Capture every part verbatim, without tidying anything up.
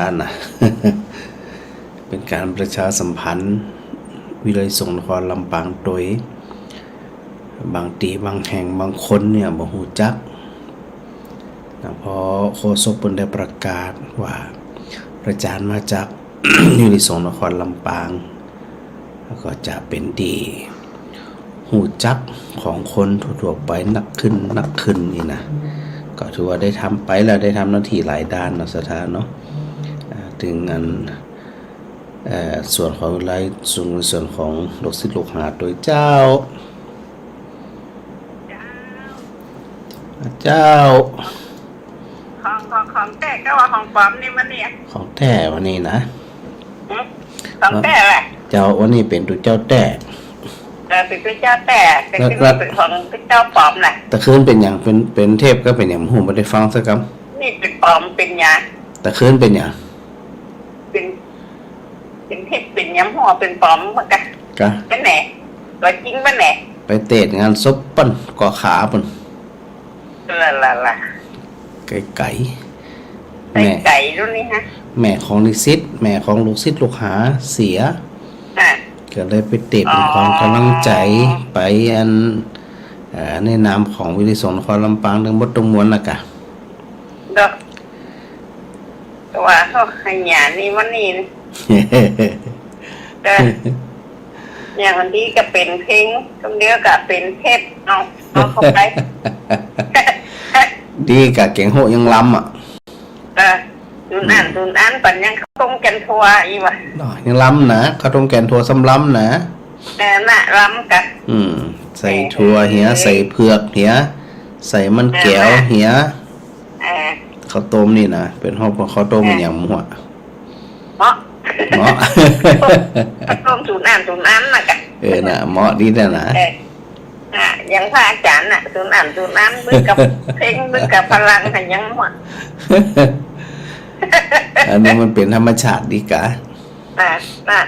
อันน่ะ เป๋นก๋านประชาสัมพันธ์ วิทยาลัยสงฆ์นครลำปางโตย บางตี้บางแห่งบางคนเนี่ยบ่ฮู้จักนะ เพราะโฆษกเปิ้นได้ประกาศว่า อาจ๋ารย์มาจาก วิทยาลัยสงฆ์นครลำปาง แล้วก็จะเป๋นตี้ฮู้จักของคนทั่วๆ ไปนักขึ้นนักขึ้นนี่นะ ก็ถือว่าได้ทำไปแล้ว ได้ทำหน้าตี้หลายด้านเนาะ ศรัทธาเนาะ อ่า เถิงอัน เอ่อ ส่วนของวิทยาลัยสงฆ์ ส่วนของลูกศิษย์ลูกหาโตยเจ้า เจ้า ของ ของ ของแต๊ก็ว่าของป๋อมนี่มันเนี่ย ของแต๊วันนี้นะ หืม ของแต๊แหละ เจ้า วันนี้เป๋นตุ๊เจ้าแต๊ เออ เป๋นตุ๊เจ้าแต๊ แต่ แล้ว คือ แล้ว เป๋นของตุ๊เจ้าป๋อมแหละ ตะคืนเป๋นหยัง เป๋น เป๋นเทพก็เป๋นหยัง บ่ฮู้ บ่ได้ฟังสักกำ นี่เป๋นป๋อมเป๋นหยัง ตะคืนเป๋นหยัง เป๋น เป๋นเทพเป๋นหยัง บ่ฮู้ เป๋นป๋อมเหมือนกั๋น กะ ไปไหน ตั๋วจริงไปไหน ไปเตศงานศพเปิ้น ก่อขาเปิ้น ละละละ ไก๋ๆ แม่ ไก๋ๆ ดูนี่ฮะ แม่ของนิสิต แม่ของลูกศิษย์ลูกหาเสีย อ่ะ ก็เลยไปเตศเป๋นขวัญก๋ำลังใจ๋ อ๋อ ไปอัน เอ่อ ในนามของวิทยาลัยสงฆ์นครลำปางตึงหมดตึงมวลน่ะกะ ดอก แต่ว่าเขาขยันนี่วันนี้นะ เออ อย่างวันนี้ก็เป๋นเพลง คนเดียวก็เป๋นเทพ เอา เอาเข้าไป ดีกะเก๋งโฮะยังลำอ่ะ เออ ตูนอั้น อืม ตูนอั้น ปั๋นยังเข้าต้มแกนทัวอีกว่ะ เนาะ ยังลำนะ เข้าต้มแกนทัวซ้ำลำนะ เออ น่ะ ลำกะ อืม ใส่ถั่วเหีย เออ ใส่เผือกเหีย ใส่มันแก้วเหีย เออ ข้าวต้มนี่นะ เป๋นฮอดข้าวต้ม เออ อะหยังหมู่อะ เหมาะ เหมาะ ข้าวต้มตูนอั้น ตูนอั้นน่ะกะ เออ น่ะ เหมาะดีน่ะนะ เออ อ่ะ อย่างพระอาจ๋ารย์น่ะ ตูนอั้น ตูนอั้น บึกกับเพลง บึกกับพลัง อะหยังหมู่อะ อันนี้มันเป๋นธรรมชาติดีกะ น่ะ น่ะ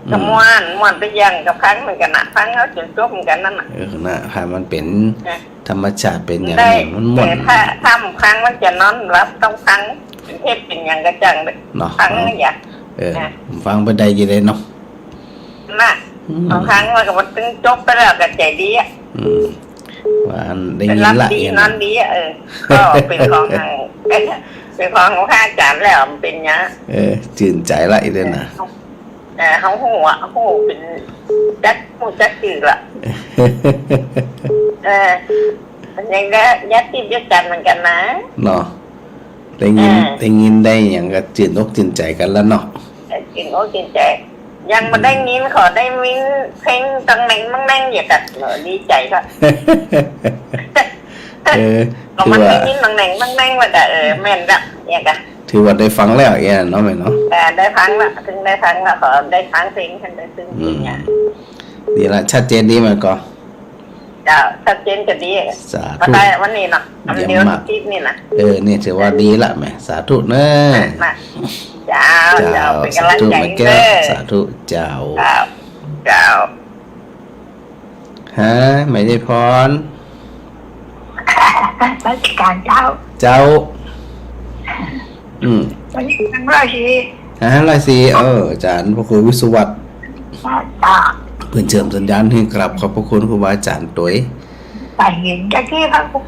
อืม ก็ม่วน ม่วนไปอย่างกับฟังเหมือนกั๋นน่ะ ฟังเอาจ๋นจบเหมือนกั๋นนั่นน่ะ เออ น่ะ ถ้ามันเป๋น น่ะ ธรรมชาติเป๋นอย่าง ได้ นี้มันม่วน แต่ถ้า ถ้าบ่ฟังมันจะนอนบ่หลับ ต้องฟัง เทศเป๋นอย่างกะจั่งเลย เนาะ ฟัง เนาะ อย่า เออ นะ ฟังไปได้อยู่เลยเนาะ น่ะ อืม บางครั้งมันก็บ่ตึงจบไปแล้วก็ใจ๋ดีอ่ะ อืม ว่าอันได้ยินละ เป๋นหลับดี นอนดีอ่ะ เออ ก็เป๋นของ เป๋นของพระอาจ๋ารย์แล้ว มันเป๋นอย่าง เออ จืนใจ๋ละอีกเลยนะ เออ เออ เฮาฮู้อะ ฮู้เป๋นจัก ฮู้จักจื้อละ เออ มันยังได้ญาติด้วยกั๋นเหมือนกั๋นนะ เนาะ ได้ยิน เออ ได้ยินได้หยังก็จืนอกจืนใจ๋กั๋นแล้วเนาะ เออ จืนอกจืนใจ๋ ยังบ่ได้ยิน ขอได้ยินเพลงตังแหน่งมังแหน่งอย่างกั๋นเนาะ ดีใจ๋ละ เออ ก็มัน ถือว่า ได้ยินตังแหน่งมังแหน่งแล้วก็ เออ แม่นละอย่างกั๋น ถือว่าได้ฟังแล้วเอี้ยเนาะแม่เนาะ เออ ได้ฟังละ ตึงได้ฟังละ ขอได้ฟังเพลง ตึงได้ตึง อืม อย่าง ดีละ ชัดเจนดีแม่ก่อ เจ้า ชัดเจนจะดี สาธุ มาได้วันนี้เนาะ อันเดียว เยี่ยมมาก อาทิตย์นี่นะ เออ นี่ถือว่าดีละแม่ สาธุเน้อ มา เจ้า เจ้า เจ้า เป๋นก๋ำลังใจ๋ สาธุแม่แก้ว เด้อ สาธุเจ้า เจ้า เจ้า ฮะ แม่ยายพร นมัสก๋ารเจ้า เจ้า อืม วันนี้วันร้อยสี่ ฮะ ร้อยสี่ เออ อาจ๋ารย์พระครูวิศวัตร เจ้า เปิ้นเชื่อมสัญญาณหื้อกราบขอบพระคุณครูบาอาจ๋ารย์ตวย ไปเห็นตะกี้พระครู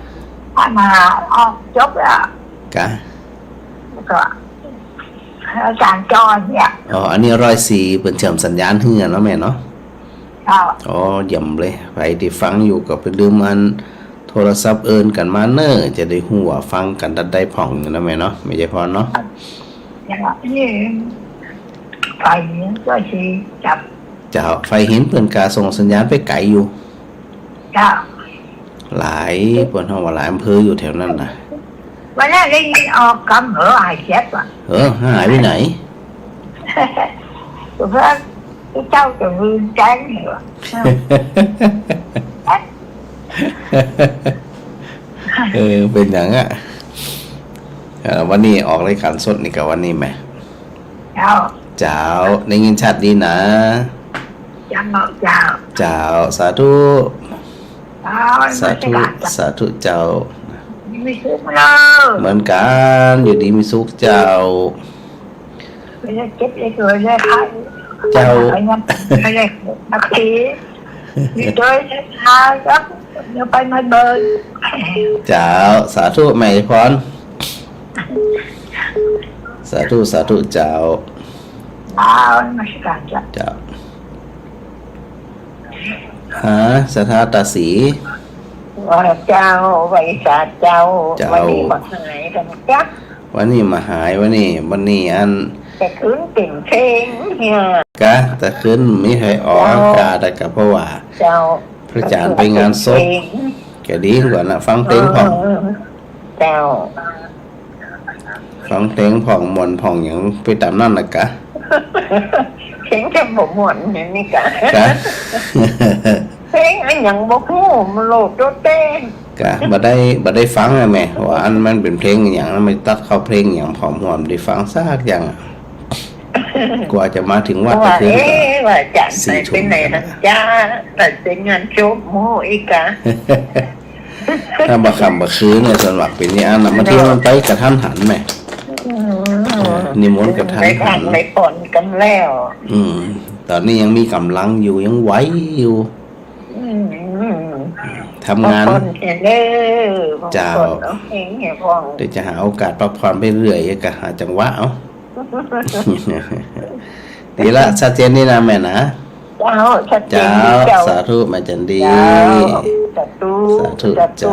พระมหาออกจบแล้ว กะ แล้วก็ อาจ๋ารย์จอห์นเนี่ย อ๋อ อันนี้ร้อยสี่ เปิ้นเชื่อมสัญญาณหื้อเนาะแม่เนาะ เจ้า อ๋อ เยี่ยมเลย ใผตี้ฟังอยู่ก็บ่ลืมอันโทรศัพท์เอิ้นกั๋นมาเน้อ จะได้ฮู้ว่าฟังกั๋นตัดใดพ่องอยู่นะแม่เนาะ แม่ยายพรเนาะ อย่างนี้ ฝ่ายหญิงก็สิจับ เจ้า ฝ่ายหญิงเปิ้นกาส่งสัญญาณไปไก๋อยู่ เจ้า หลาย เปิ้นฮ้องว่าหลายอำเภออยู่แถวนั้นน่ะ วันนั้นได้ยินออกกำ เออ หายเจ็บอ่ะ เออ หายไปไหน เพื่อเจ้าจะลืมแจ้งเหรอ เออ เป๋นหยังอ่ะ เออ วันนี้ออกรายก๋านสดนี่กะวันนี้แหม เจ้า เจ้า ได้ยินชัดดีนะ เจ้า เจ้า เจ้า สาธุ เจ้า สาธุ นมัสก๋ารเจ้า สาธุเจ้า มีสุขเน้อ เหมือนกั๋น อยู่ดีมีสุขเจ้า บ่ได้เจ็บได้ป่วยได้ไข้ เจ้า ไปยัง ไปได้ บางที มีโดยเดินทางครับ เดี๋ยวไปมาเบิ่ง เจ้า สาธุแม่พร สาธุ สาธุเจ้า อ้าว นมัสการเจ้า เจ้า ฮะ ศรัทธาตาศรี ว่าเจ้า ไหว้สาเจ้า เจ้า วันนี้บ่หายกั๋นจ๊ะ วันนี้บ่หาย วันนี้ วันนี้อัน ตะคืนเป๋นเพลงเนี่ย กะ ตะคืนมีใผออก เจ้า อากาศ แต่กะเพราะว่า เจ้า พระอาจารย์ไปงานศพ เป๋นเพลง กะดีกว่านะ ฟังเพลงพ่อง เออ เจ้า ฟังเพลงพ่องม่วนพ่องหยังไปต๋ามนั้นนะกะ เพลงจะบ่ม่วนอย่างนี้กะ กะ เพลงอะหยังบ่ฮู้ มันโลดโดดเต้น กะ บ่ได้ บ่ได้ฟังอะแม่ ว่าอันมันเป๋นเพลงอะหยังนะ ไม่ตัดเข้าเพลงอะหยัง พ่องม่วนบ่ได้ฟังสักอย่างอะ กว่าจะมาถึงวัด ว่า ตะคืน เอ๊ะ ว่าจะ สี่ทุ่ม ไปไหนนะจ๊ะ แต่เสียงงานจบโมอีกอะ ถ้าบ่ค่ำบ่คืนเนี่ย ส่วนมากเป๋นอย่างนั้นน่ะ บางทีมันไปกะทันหันแม่ อืม เออ นิมนต์กะทันหัน ได้พักได้ผ่อนกั๋นแล้ว อืม ต๋อนนี้ยังมีก๋ำลังอยู่ ยังไหวอยู่ อืม ทำงาน พักผ่อนเถอะเด้อ เจ้า พักผ่อนเอาเองเนี่ยพ่อง เดี๋ยวจะหาโอกาสพักผ่อนไปเรื่อย กะหาจังหวะเอา ดีละ ชัดเจนดีนะแม่นะ เจ้า ชัดเจนดีเจ้า เจ้า สาธุแม่จันดี เจ้า สาธุ สาธุ สาธุ เจ้า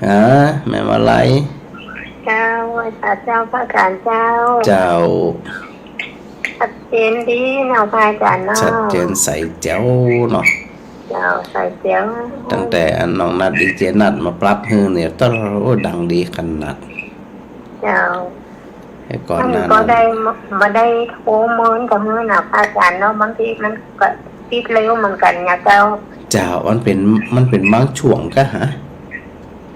ฮะ แม่มาลัย เจ้า ไหว้สาเจ้า พระอาจารย์เจ้า เจ้า ชัดเจนดีเนาะ พระอาจารย์เนาะ ชัดเจนใสแจ๋วเนาะ เจ้า ใสแจ๋ว ตั้งแต่อันน้องนัด ดีเจนัดมาปรับหื้อเนี่ย โต้ ดังดีขนาด เจ้า ไอ้ก่อนหน้านั้น มันก็ได้ บ่ได้โทรเมินกับหื้อนะ พระอาจารย์เนาะ บางทีมันก็ติดเร็วเหมือนกั๋นนะเจ้า เจ้า มันเป๋น มันเป๋นบางช่วงกะฮะ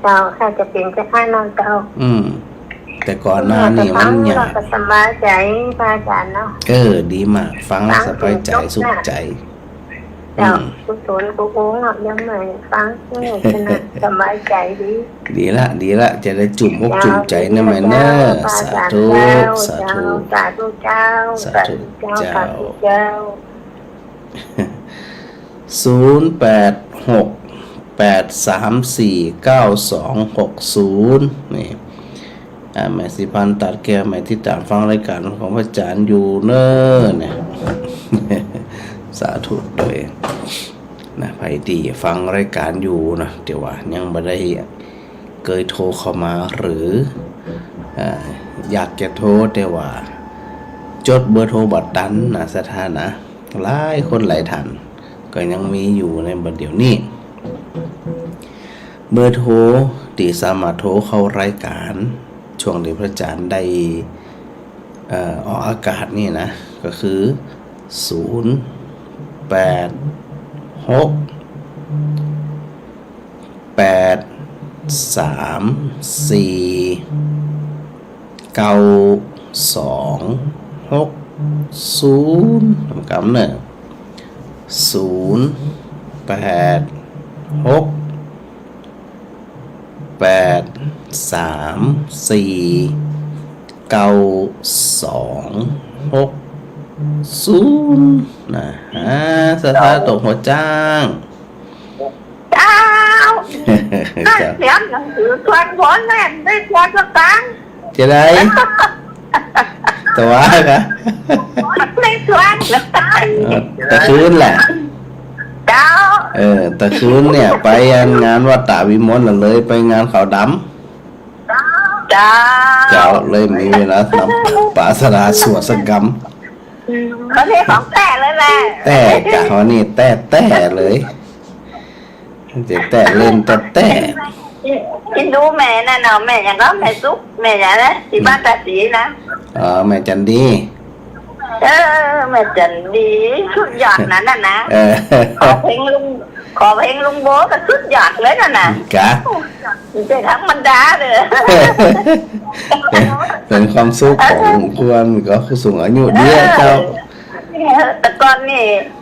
เจ้า ค่ะ จะเป๋นจะคล้ายนั้นเจ้า อืม แต่ก่อนหน้านี้มันยาก ฟังแล้วก็สบายใจ๋ พระอาจารย์เนาะ เออ ดีมาก ฟังแล้วสบายใจ๋ ฟังจบนะ สุขใจ๋ เจ้า อืม กุศลกุศลเนาะ ยังไม่ฟัง เออ ขนาดสบายใจ๋ดี ดีละ ดีละ จะได้จุ่มอกจุ่มใจ๋นะแม่เนอะ เจ้า สาธุ เจ้า สาธุ เจ้า สาธุเจ้า สาธุเจ้า สาธุเจ้า ศูนย์แปดหก แปดสามสี่ เก้าสองหกศูนย์ นี่ อ่า แม่ศรีพันธ์ ตัดแก้ว แม่ติดต๋ามฟังรายก๋านของพระอาจารย์อยู่เน้อเนี่ย สาธุโดย นะ ใผตี้ฟังรายก๋านอยู่นะ แต่ว่ายังบ่ได้เกยโทรเข้ามา หรือ อ่า อยากจะโทรแต่ว่าจดเบอร์โทรบ่ตันนะ ศรัทธานะ หลายคนหลายท่านก็ยังมีอยู่ในบัดเดี๋ยวนี้ เบอร์โทรตี้สามารถโทรเข้ารายก๋านช่วงตี้พระอาจารย์ได้ เอ่อ ออกอากาศนี่นะ ก็คือ ศูนย์แปดหก แปดสามสี่ เก้าสองหกศูนย์ กำเนาะ ศูนย์แปดหก แปดสามสี่ เก้าสองหกศูนย์ นะฮะ ศรัทธาตกหัวจ้าง เจ้า เจ้า เตรียมหนังสือทวนผลแม่นได้ทวนสักครั้ง จะได้ แต่ว่าคะ ได้ทวนสักครั้ง เออ ตะคืนแหละ เจ้า เออ ตะคืนเนี่ย ไปอันงานวัดตาวิมลน่ะ เลยไปงานขาวดำ เจ้า เจ้า เลยมีเวลานำปาสดาสวดสักกำ อืม เขาเรียกของแต้เลยแหละ แต้กะ วันนี้แต้แต้เลย จะแต้เล่นแต้แต้ กินดูแม่นั่นเนาะ แม่หยังก็แม่สุข แม่หยังนะ ตี้บ้านตาศรีนะ อ๋อ แม่จันดี เออ แม่จันดี สุดยอดนะนั่นนะ เออ ขอเพลงลุง ขอเพลงลุงโบก็สุดยอดเลยนั่นนะ กะ บ่ใจ้ธรรมดาเลย เป๋น เป๋นความสุขของคนก็ผู้สูงอายุเดียวเจ้า เออ แต่ก่อนนี่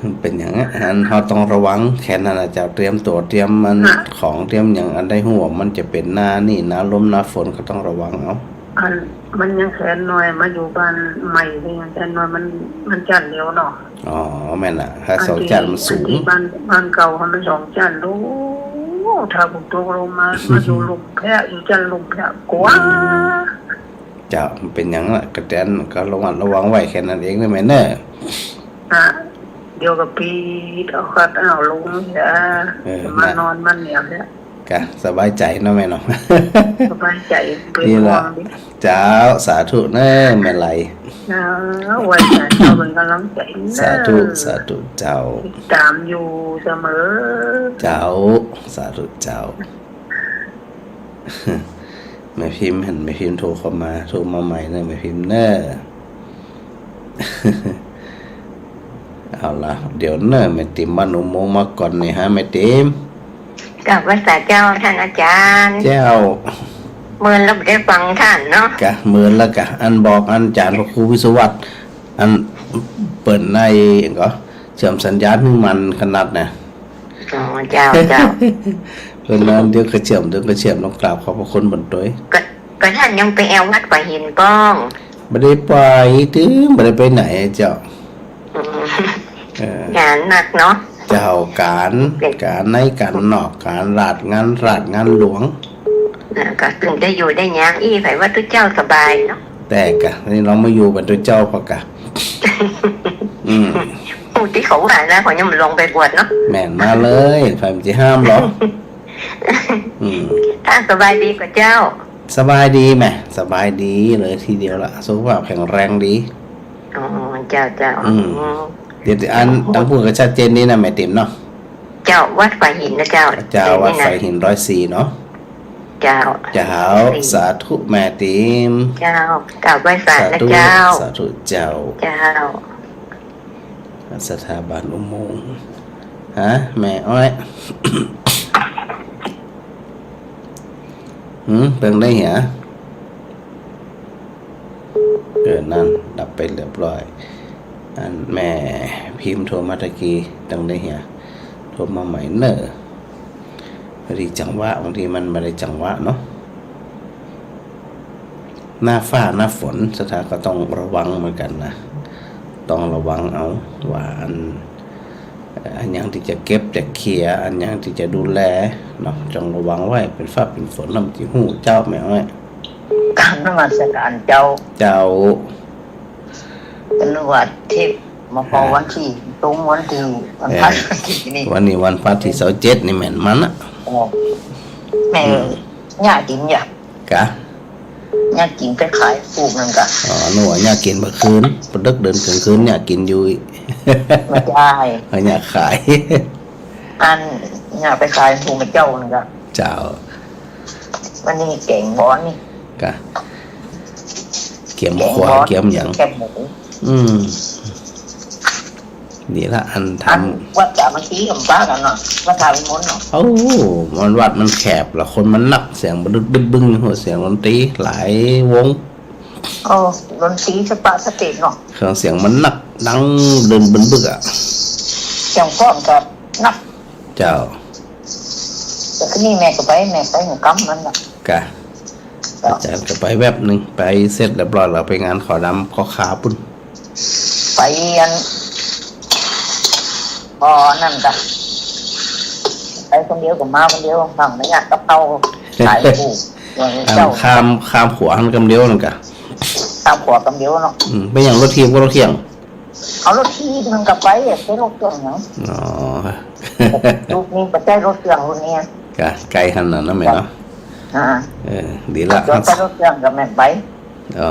มันเป๋นอย่างนั้น อันเฮาต้องระวังแค่นั้นน่ะเจ้า เตรียมตั๋ว เตรียมมัน ฮะ ของ เตรียมหยัง อันใดฮู้ว่ามันจะเป๋นหน้านี่ หน้าลม หน้าฝน ก็ต้องระวังเอา อันมันยังแขนน้อย มาอยู่บ้านใหม่นี่ยังแขนน้อย มัน มันจั๊นเดียวเนาะ อ๋อ แม่นน่ะ ถ้าสองจั๊นมันสูง อันตี้ อันตี้บ้าน บ้านเก่ามันสองจั๊น โอ้ ถ้าฝนตกลงมา มาอยู่ลุ่มแพะ อยู่จั๊นลุ่มแพะ กั๋ว อืม เจ้า มันเป๋นอย่างนั้นน่ะ กระแตนก็ระวัง ระวังไว้แค่นั้นเองนะแม่เนอะ อ่ะ เดี๋ยวก็ปีดเอาคัดเอาลงเสีย เออ มานอนมันเนี่ยเสีย กะสบายใจ๋เนาะแม่เนาะ สบายใจ๋ เป๋น นี่ล่ะ ห่วงดิ เจ้า สาธุเนอะแม่ไหล เออ ไหว้สาธุเป๋นก๋ำลังใจ๋เนอะ สาธุ สาธุเจ้า ติดต๋ามอยู่เสมอ เจ้า สาธุเจ้า แม่พิมพ์ หันแม่พิมพ์โทรเข้ามา โทรมาใหม่เนอะแม่พิมพ์เนอะ เอาละ เดี๋ยวเนอะ แม่ติ๋มบ้านอุโมงค์มาก่อนนี่ฮะ แม่ติ๋ม กราบไหว้สาเจ้าต้านอาจ๋ารย์ เจ้า เมินแล้วบ่ได้ฟังต้านเนาะ กะ เมินแล้วกะ อันบอกอันอาจ๋ารย์พระครูวิศวัตร อันเปิ้นในก็เชื่อมสัญญาณหื้อมันขนาดน่ะ อ๋อ เจ้า เจ้า เปิ้นนั้นเดี๋ยวก็เชื่อม เดี๋ยวก็เชื่อม ต้องกราบขอบพระคุณเปิ้นตวย ก็ ก็ต้านยังไปแอ่ววัดฝายหินป้อง บ่ได้ไป ตึงบ่ได้ไปไหนเจ้า อืม เออ งานหนักเนาะ เจ้า ก๋าน เป๋น ก๋านในก๋านนอก ก๋านราช งานราช งานหลวง อ่า ก็ตึงได้อยู่ได้หยังอี้ ใผว่าตุ๊เจ้าสบายเนาะ แต่กะ นี่ลองมาอยู่เป๋นตุ๊เจ้าพอกะ อืม ฮู้ตี้เขาว่านะ เขายังบ่ลองไปบวชเนาะ แม่นมาเลย ใผมันจะห้ามหรอก อืม ต้านสบายดีก่อเจ้า สบายดีแม่ สบายดีเลยทีเดียวละ สุขภาพแข็งแรงดี อ๋อ เจ้า เจ้า อืม อืม เดี๋ยวอัน ตังพูดก็ชัดเจนดีนะแม่ติ๋มเนาะ เจ้า วัดฝายหินนะเจ้า เจ้า วัดฝายหินร้อยสี่เนาะ เจ้า เจ้า สี่ สาธุแม่ติ๋ม เจ้า กราบไหว้สานะเจ้า สาธุเจ้า เจ้า สถาบันอุโมงค์ ฮะ แม่อ้อย หืม เปิ้นได้เหีย เออ นั่น ดับไปเรียบร้อย อันแม่พิมพ์โทรมาตะกี้ ตังได้เหีย โทรมาใหม่เน่อ พอดีจังหวะ บางทีมันบ่ได้จังหวะเนาะ หน้าฟ้าหน้าฝน ศรัทธาก็ต้องระวังเหมือนกันนะ ต้องระวังเอา ว่าอัน เอ่อ อันหยังตี้จะเก็บจะเขี่ย อันหยังตี้จะดูแลเนาะ จงระวังไว้ เป๋นฟ้าเป๋นฝน แล้วมันจะฮู้เจ้าแม่อ้อย กราบนมัสการเจ้า เจ้า เป๋นวันอาทิตย์ มาพอ เอ่อ วันตี้ ตรงวันตี้ วัน เอ่อ พฤหัสตี้นี่ วันนี้วันพฤหัสตี้ซาวเจ็ดนี่แม่นมันนะ อ๋อ แม่ อืม เยียะกิ๋นเยียะ กะ เยียะกิ๋นไปขายถูกนั่นกะ อ๋อ นึกว่าเยียะกิ๋นเมื่อคืน ปะดึกเดินกลางคืนเยียะกิ๋นอยู่ บ่ใจ้ เอาเยียะขาย อันเยียะไปขายถูกเมื่อเจ๊านั่นกะ เจ้า วันนี้แก๋งบอนนี่ กะ เกี๊ยม แก๋ง ขั่ว บอน เกี๊ยมหยัง แคบหมู อืม นี่ละอันทำ อันวัดสามัคคีกับป้ากั๋นเนาะ วัดท่าวิมลเนาะ โอ้ มันวัดมันแคบละ คนมันนัก เสียงบึดบึดบึ้ง เสียงดนตรีหลายวง โอ้ ดนตรีสะปะสะเปะเนาะ เครื่องเสียงมันนัก ดังเดินบึนบึกอะ เสียงฟ้อนก็นัก เจ้า แต่คืนนี้แม่ก็ไป แม่ไปหัวค่ำนั่นน่ะ กะ เจ้า อาจ๋ารย์ก็ไปแวบหนึ่ง ไปเสร็จเรียบร้อยแล้ว ไปงานขาวดำขาวขาวปุ้น ไปอัน อ๋อ นั่นกะ ไปคนเดียวก็มาคนเดียว มั่งไม่อยากกับเขา สายผูก ข้าม เจ้า ข้าม ข้ามขั่วหั้นกำเดียวนั่นกะ ข้ามขั่วกำเดียวเนาะ อืม ไปหยังรถถีบกับรถเคี่ยง เอารถถีบมันก็ไปอะ ใจ๊รถเคี่ยงหยัง อ๋อ ลูกนี้บ่ใจ๊รถเคี่ยงลูกนี้ กะ ไก๋หั้นน่ะนะแม่เนาะ อ่า เออ ดีละ เฮาใจ๊รถเคี่ยงก็แม่นไป อ๋อ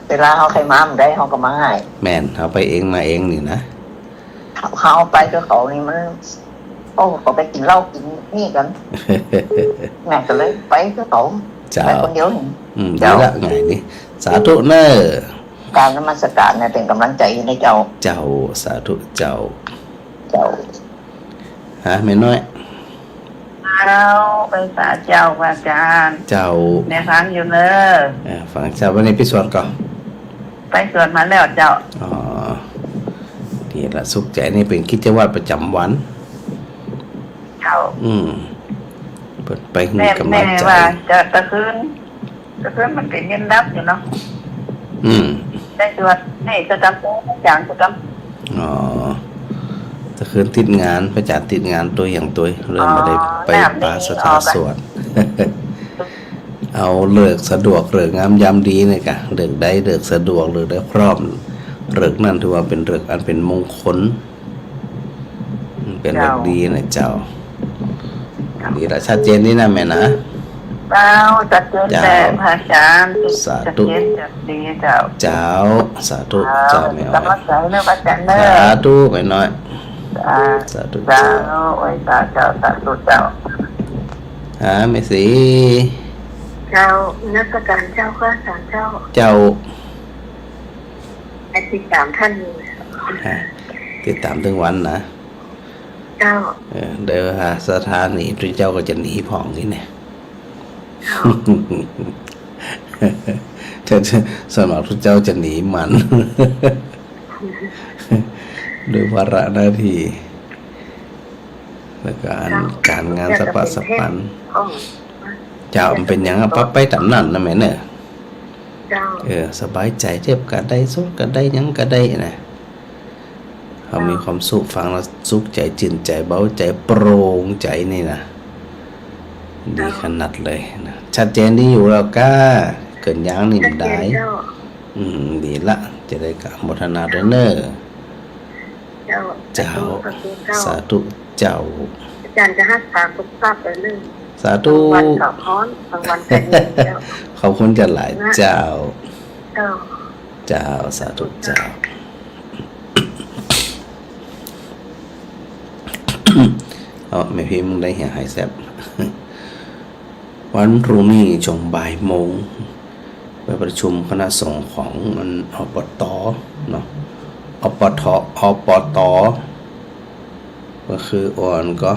เวลาเฮาใค่มาบ่ได้ เฮาก็มาง่าย แม่น เฮาไปเองมาเองนี่นะ เฮาไปกับเขานี่มัน โอ้ เขาไปกิ๋นเหล้ากิ๋นนี่กั๋น แม่ก็เลยไปกับเขา เจ้า ไปคนเดียวนี่ อืม เจ้า ดีละ ง่ายนี่ สาธุเน่อ กราบนมัสก๋านเนี่ย เป๋นก๋ำลังใจ๋ในเจ้า เจ้า สาธุเจ้า เจ้า ฮะ แม่น้อย เจ้า ไปสาเจ้า พระอาจ๋ารย์ เจ้า แม่ฟังอยู่เน่อ เออ ฟังเจ้า วันนี้ไปสวดก่อ ไปสวดมาแล้วเจ้า อ๋อ ดีละ สุขใจ๋ นี่เป๋นกิจวัตรประจ๋ำวัน เจ้า อืม เปิ้นไปหื้อกำลังใจ๋ แม่ แม่ว่าจะตะคืน ตะคืนมันเป๋นเย็นดับอยู่เนาะ อืม ได้สวด นี่สวดต๋ามโต จ๋ารย์สวดต๋าม อ๋อ ตะคืนติดงาน พระอาจ๋ารย์ติดงานตวยหยังตวย เลยบ่ได้ไป อ๋อ ปาสถาสวด เอาฤกษ์สะดวก ฤกษ์งามยามดีนี่กะ ฤกษ์ใดฤกษ์สะดวก ฤกษ์ใดพร้อม ฤกษ์นั้นถือว่าเป๋นฤกษ์อันเป๋นมงคล เป๋นฤกษ์ดีนะเจ้า เจ้า ดีละ ชัดเจนนี่นะแม่นะ เจ้า ชัดเจน เจ้า แต่พระอาจ๋ารย์ สาธุ ชัดเจน ดีเจ้า เจ้า สาธุ เจ้า เจ้าแม่อ้อย กำลังใจ๋เน่อ พระอาจ๋ารย์เน่อ สาธุแม่น้อย สา สาธุ เจ้า เจ้า ไหว้สาเจ้า สาธุเจ้า หาแม่ศรี เจ้า นมัสก๋านเจ้า ข้าสาเจ้า เจ้า ไอ้ติดต๋ามต้านอยู่ ฮะ ติดต๋ามตึงวันนะ เจ้า เออ เดี๋ยวหาศรัทธาหนี ตุ๊เจ้าก็จะหนีผ่องนี่เนี่ย เจ้า แต่ส่วนมากตุ๊เจ้าจะหนีมัน ด้วยภาระหน้าที่ แล้วก็อัน เจ้า ก๋านงานสะปะสะปัน เจ้า มันเป๋นหยังอะ ปะไปต๋ามนั้นนะแม่เน่อ เจ้า เออ สบายใจ๋ เจ็บก็ได้ สุขก็ได้ หยังก็ได้นะ เฮามีความสุข ฟังแล้วสุขใจ๋ จื้นใจ๋ เบาใจ๋ โปร่งใจ๋นี่นะ ดีขนาดเลยนะ ชัดเจนดีอยู่แล้วก้า เกินยางนี่บ่ได้ ชัดเจนเจ้า อืม ดีละ จะได้กราบอนุโมทนาตวยเน่อ เจ้า เจ้า สาธุ สาธุเจ้า อาจ๋ารย์จะฮักษาสุขภาพไปเน่อ สาธุ กลางวันก็ฮ้อน กลางวันก็เย็นเจ้า ขอบคุณเจ้าหลาย นะ เจ้า เจ้า เจ้า สาธุเจ้า เอา แม่พิมพ์ได้เหียหายแซบ วันพรุ่งนี้ช่วงบ่ายโมง ไปประชุมคณะสงฆ์ของมัน อปต เนาะ อปท อปต ก็คืออ่อนก็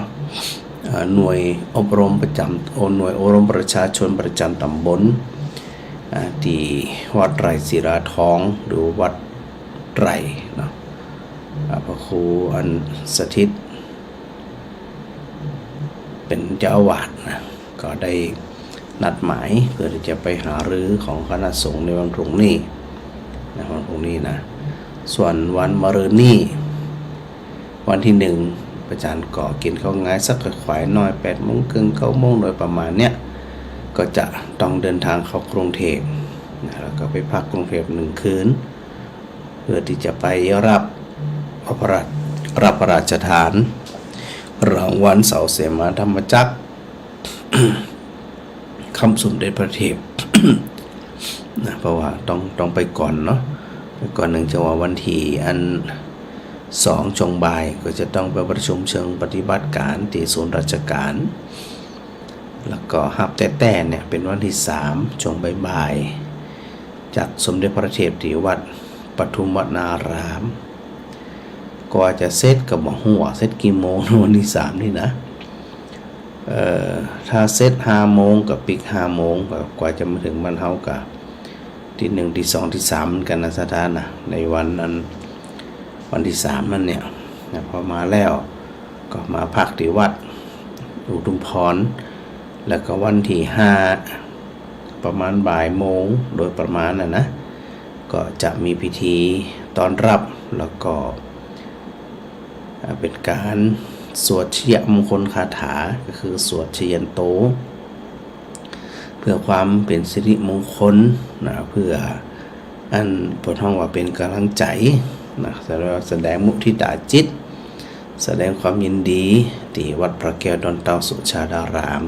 อ่า หน่วยอบรมประจ๋ำ โอ หน่วยอบรมประชาชนประจ๋ำต๋ำบล อ่า ตี้วัดไตรศิลาทอง หรือวัดไตรเนาะ อ่า พระครูอันสถิต เป๋นเจ้าอาวาสนะ ก็ได้นัดหมายเพื่อที่จะไปหารือของคณะสงฆ์ในวันพรุ่งนี้นะ วันพรุ่งนี้นะ ส่วนวันมะรืนนี้ วันตี้หนึ่ง อาจ๋ารย์ก็กิ๋นข้าวงายสักขวายหน้อย แปดโมงเกิ่ง เก้าโมงโดยประมาณเนี้ย ก็จะต้องเดินทางเข้ากรุงเทพฯนะ แล้วก็ไปพักกรุงเทพฯหนึ่งคืน เพื่อตี้จะไปรับพระราช รับพระราชทานรางวัลเสาเสมาธรรมจักร ค่ำสมเด็จพระเทพฯ นะ เพราะว่าต้อง ต้องไปก่อนเนาะ ไปก่อน เนื่องจากว่าวันตี้อันสองช่วงบ่ายก็จะต้องไปประชุมเชิงปฏิบัติการตี้ศูนย์ราชการ แล้วก็ฮับแต๊ๆ เนี่ยเป๋นวันตี้สาม ช่วงบ่ายๆ จากสมเด็จพระเทพที่วัดปทุมวนาราม กว่าจะเสร็จก็บ่ฮู้ว่าเสร็จกี่โมง วันตี้สามนี่นะ เอ่อ ถ้าเสร็จห้าโมงก็ปิ๊กห้าโมง ก็กว่าจะมาเถิงบ้านเฮาก็ ตีหนึ่ง ตีสอง ตีสามเหมือนกั๋นนะศรัทธานะ ในวันนั้น วันตี้สามนั้นเนี่ยนะ พอมาแล้วก็มาพักตี้วัดอุทุมพร แล้วก็วันตี้ห้า ประมาณบ่ายโมงโดยประมาณน่ะนะ ก็จะมีพิธีต้อนรับ แล้วก็ อ่า เป๋นก๋านสวดชยมงคลคาถา ก็คือสวดชยันโต เพื่อความเป๋นสิริมงคลนะ เพื่ออันเปิ้นฮ้องว่าเป๋นก๋ำลังใจ๋นะ แสดง แสดงมุทิตาจิต แสดงความยินดีตี้วัดพระแก้วดอนเต่าสุชาดาราม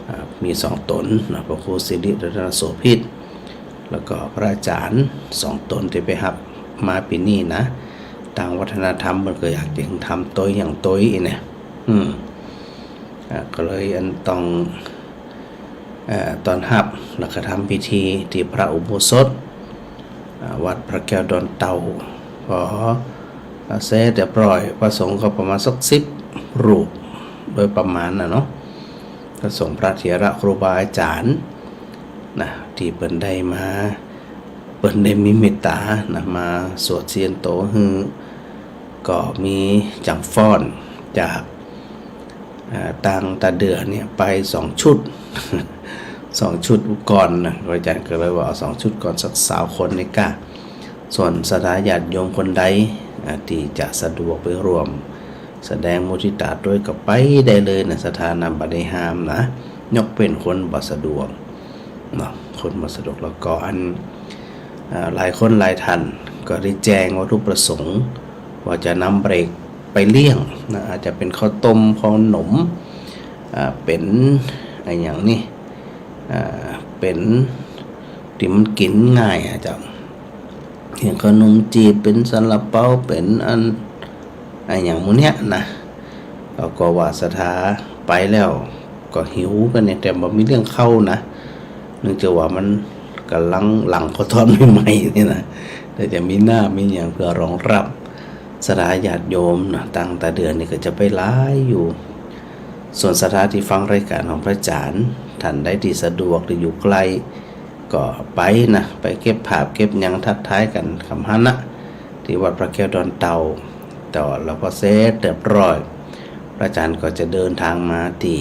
อ่า มีสองต๋นนะ พระครูสิริรัตนโสภิต แล้วก็พระอาจ๋ารย์สองต๋นตี้ไปฮับมาปี๋นี้นะ ตางวัฒนธรรมเปิ้นก็อยากจะทำตวยอย่างตวยอี้เนี่ย อืม อ่า ก็เลยอันต้อง เอ่อ ต้อนฮับ แล้วก็ทำพิธีตี้พระอุโบสถ อ่า วัดพระแก้วดอนเต่า พอเสร็จเรียบร้อย พระสงฆ์ก็ประมาณสักสิบรูป โดยประมาณน่ะเนาะ พระสงฆ์พระเถระครูบาอาจ๋ารย์นะ ตี้เปิ้นได้มา เปิ้นได้มีเมตตานะ มาสวดชยันโตหื้อ ก็มีจ๋างฟ้อนจาก อ่า ตางตาเดือเนี่ยไปสองชุด สองชุดก่อนนะ พระอาจ๋ารย์ก็เลยว่าเอาสองชุดก่อนสักซาวคนนี่ก้า ส่วนศรัทธาญาติโยมคนใด อ่า ตี้จะสะดวกไปฮ่วมแสดงมุทิตาตวยก็ไปได้เลยนะศรัทธานะ บ่ได้ห้ามนะ ยกเว้นคนบ่สะดวกเนาะ คนบ่สะดวก แล้วก็อัน อ่า หลายคนหลายท่านก็ได้แจ้งวัตถุประสงค์ว่าจะนำเบรกไปเลี้ยงนะ อาจจะเป๋นข้าวต้มข้าวหนม อ่า เป๋นอะหยังนี่ อ่า เป๋นตี้มันกิ๋นง่ายอะเจ้า อย่างขนมจีบ เป๋นซาลาเปา เป๋นอัน อะหยังหมู่เนี้ยนะ ก็ ก็ว่าศรัทธาไปแล้วก็หิวกั๋นเนี่ย แต่บ่มีเรื่องข้าวนะ เนื่องจากว่ามันก่ำลังหลั่งข้าวตอนใหม่ๆ นี่นะ แต่จะมีน้ำมีหยังเพื่อรองรับศรัทธาญาติโยมนะ ตางตาเดือนี่ก็จะไปหลายอยู่ ส่วนศรัทธาตี้ฟังรายก๋านของพระอาจ๋ารย์ ท่านใดตี้สะดวกหรืออยู่ใก้ ก็ไปนะ ไปเก็บภาพเก็บหยังทักทายกั๋นกำหั้นนะ ตี้วัดพระแก้วดอนเต่า แต่ว่าพอเสร็จเรียบร้อย พระอาจ๋ารย์ก็จะเดินตางมาตี้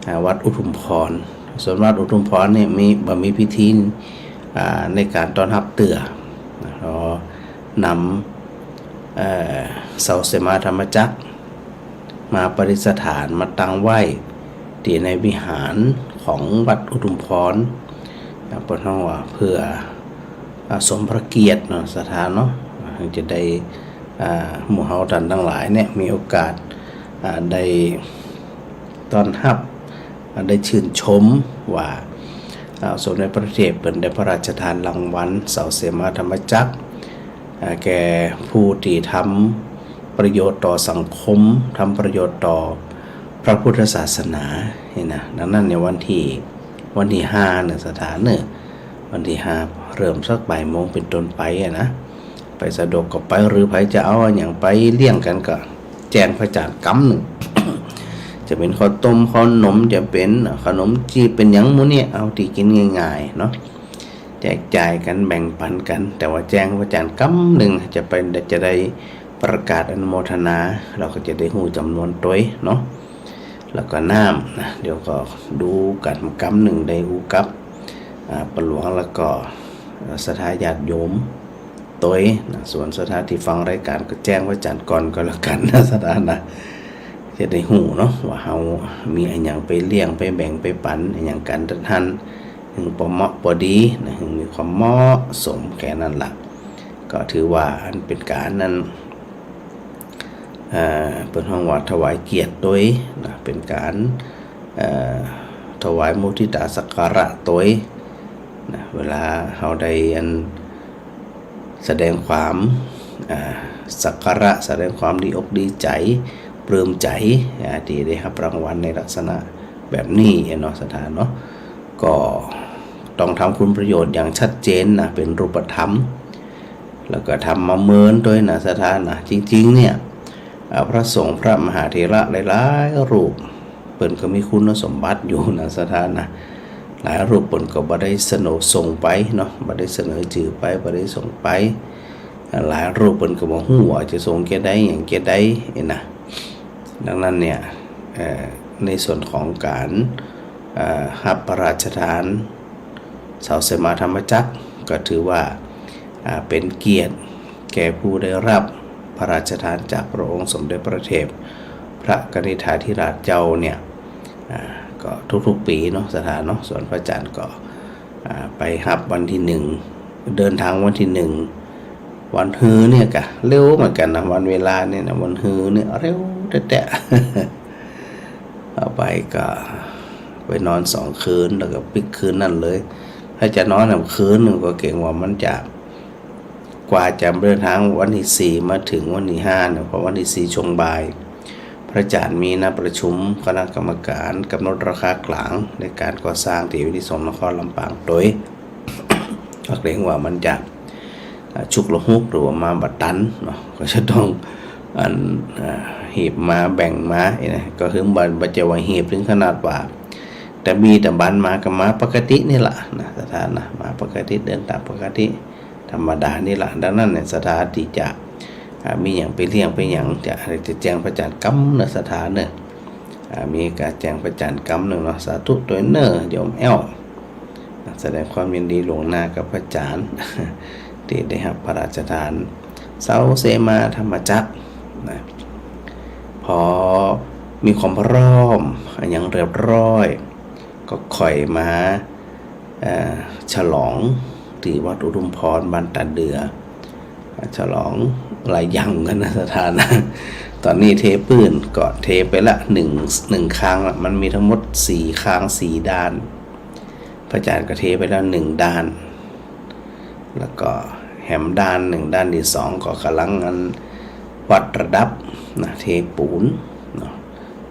อ่า วัดอุทุมพร ส่วนวัดอุทุมพรนี่มี บ่มีพิธี อ่า ในก๋านต้อนฮับเตื้อนะ ก็นำ เอ่อ เสาเสมาธรรมจักร มาประดิษฐาน มาตั้งไว้ตี้ในวิหารของวัดอุทุมพร อ่า เปิ้นฮ้องว่าเพื่อ อ่า สมพระเกียรติเนาะศรัทธาเนาะ อ่า จะได้ อ่า หมู่เฮาต้านตังหลายเนี่ยมีโอกาส อ่า ได้ต้อนฮับ อ่า ได้ชื่นชมว่า อ่า สมเด็จพระเทพเปิ้นได้พระราชทานรางวัลเสาเสมาธรรมจักร อ่า แก่ผู้ตี้ทำประโยชน์ต่อสังคม ทำประโยชน์ต่อพระพุทธศาสนานี่นะ ดังนั้นเนี่ยวันตี้ วันตี้ห้าเนี่ยศรัทธาเน่อ วันตี้ห้าเริ่มสักบ่ายโมงเป๋นต้นไปอะนะ ใผสะดวกก็ไป หรือใผจะเอาอะหยังไปเลี้ยงกั๋นก็แจ้งพระอาจ๋ารย์กำนึ่ง จะเป๋นข้าวต้มข้าวหนม จะเป๋นขนมจีบ เป๋นหยังหมู่เนี้ย เอาตี้กิ๋นง่ายๆ เนาะ แจกจ่ายกั๋น แบ่งปั๋นกั๋น แต่ว่าแจ้งพระอาจ๋ารย์กำนึ่ง จะไป จะได้ประกาศอนุโมทนา เฮาก็จะได้ฮู้จ๋ำนวนตวยเนาะ แล้วก็น้ำนะ เดี๋ยวก็ดูกั๋นกำนึ่ง ได้ฮู้กับ อ่า ป้าหลวงแล้วก็ อ่า ศรัทธาญาติโยมตวยนะ ส่วนศรัทธาตี้ฟังรายก๋านก็แจ้งพระอาจ๋ารย์ก่อนก็แล้วกั๋นนะศรัทธานะ จะได้ฮู้เนาะว่าเฮามีอะหยังไปเลี้ยง ไปแบ่ง ไปปั๋นอะหยังกั๋น ตัดหัน หื้อปอเหมาะปอดีนะ หื้อมีความเหมาะสมแก่นั้นละ ก็ถือว่าอันเป๋นก๋านนั้น เอ่อ เปิ้นฮ้องว่าถวายเกียรติตวยนะ เป๋นก๋าน เอ่อ ถวายมุทิตาสักการะตวยนะ เวลาเฮาได้อัน แสดงความ อ่า สักการะ แสดงความดีอกดีใจ๋ ปลื้มใจ๋ อ่า ตี้ได้ฮับรางวัลในลักษณะ แบบนี้เนาะศรัทธาเนาะ ก็ต้องทำคุณประโยชน์อย่างชัดเจนนะ เป็นรูปธรรม แล้วก็ทำมาเมินตวยนะศรัทธานะ จริงๆ เนี่ย อ่า พระสงฆ์พระมหาเถระหลายๆ รูป เปิ้นก็มีคุณสมบัติอยู่นะศรัทธานะ หลายรูปเปิ้นก็บ่ได้เสนอส่งไปเนาะ บ่ได้เสนอจื้อไป บ่ได้ส่งไป อ่า หลายรูปเปิ้นก็บ่ฮู้ว่าจะส่งแก่ใด หยังแก่ใด เอ๊ะนะ ดังนั้นเนี่ย เอ่อ ในส่วนของการ เอ่อ ฮับพระราชทาน เสาเสมาธรรมจักร ก็ถือว่า อ่า เป็นเกียรติแก่ผู้ได้รับพระราชทานจากพระองค์สมเด็จพระเทพพระกนิษฐาธิราชเจ้าเนี่ย อ่า ก็ทุกๆ ปีเนาะศรัทธาเนาะ ส่วนพระอาจารย์ก็ อ่า ไปฮับวันที่หนึ่ง เดินทางวันที่หนึ่ง วันฮือเนี่ยกะเร็วเหมือนกั๋นนะ วันเวลาเนี่ยนะ วันฮือเนี่ยเร็วแต๊ๆ เอาไปก็ไปนอนสองคืน แล้วก็ปิ๊กคืนนั้นเลย ถ้าจะนอนแหมคืนนึ่งก็เกรงว่ามันจะ กว่าจะเดินทางวันที่สี่มาถึงวันที่ห้าเนี่ย เพราะวันที่สี่ช่วงบ่าย พระอาจารย์มีนัดประชุมคณะกรรมการกำหนดราคากลางในการก่อสร้างที่อานิสงส์นครลำปางตวย ก็เกรงว่ามันจะ อ่า ฉุกละหุกหรือว่ามาบ่ตันเนาะ ก็จะต้องอัน อ่า หีบมาแบ่งมาเอ๊ะนะ ก็คือบ่ บ่ใจ้ว่าหีบถึงขนาดว่า ตะบีตะบันมาก็มาปกตินี่ละนะศรัทธานะ มาปกติ เดินตามปกติธรรมดานี่ละ ดังนั้นเนี่ยศรัทธาตี้จะ อ่า มีหยังไปเลี้ยงไปหยังจะ จะแจ้งพระอาจารย์กำเนาะศรัทธาเนาะ อ่า มีก๋านแจ้งพระอาจารย์กำนึ่งเนาะ สาธุตวยเน่อโยมแอ้ว แสดงความยินดีล่วงหน้ากับพระอาจารย์ ตี้ได้ฮับพระราชทานเสาเสมาธรรมจักรนะ พอมีความพร้อมอะหยังเรียบร้อย ก็ค่อยมา เอ่อ ฉลองตี้วัดอุทุมพรบ้านตาเดือ ฉลองหลายอย่างกั๋นนะศรัทธานะ ต๋อนนี้เทปื้นก็เทไปละหนึ่ง หนึ่งคางละ มันมีทั้งหมดสี่คางสี่ด้าน พระอาจารย์ก็เทไปแล้วหนึ่งด้าน แล้วก็แหมด้านนึ่ง ด้านตี้สองก็ก่ำลังอันวัดระดับนะ เทปูนเนาะ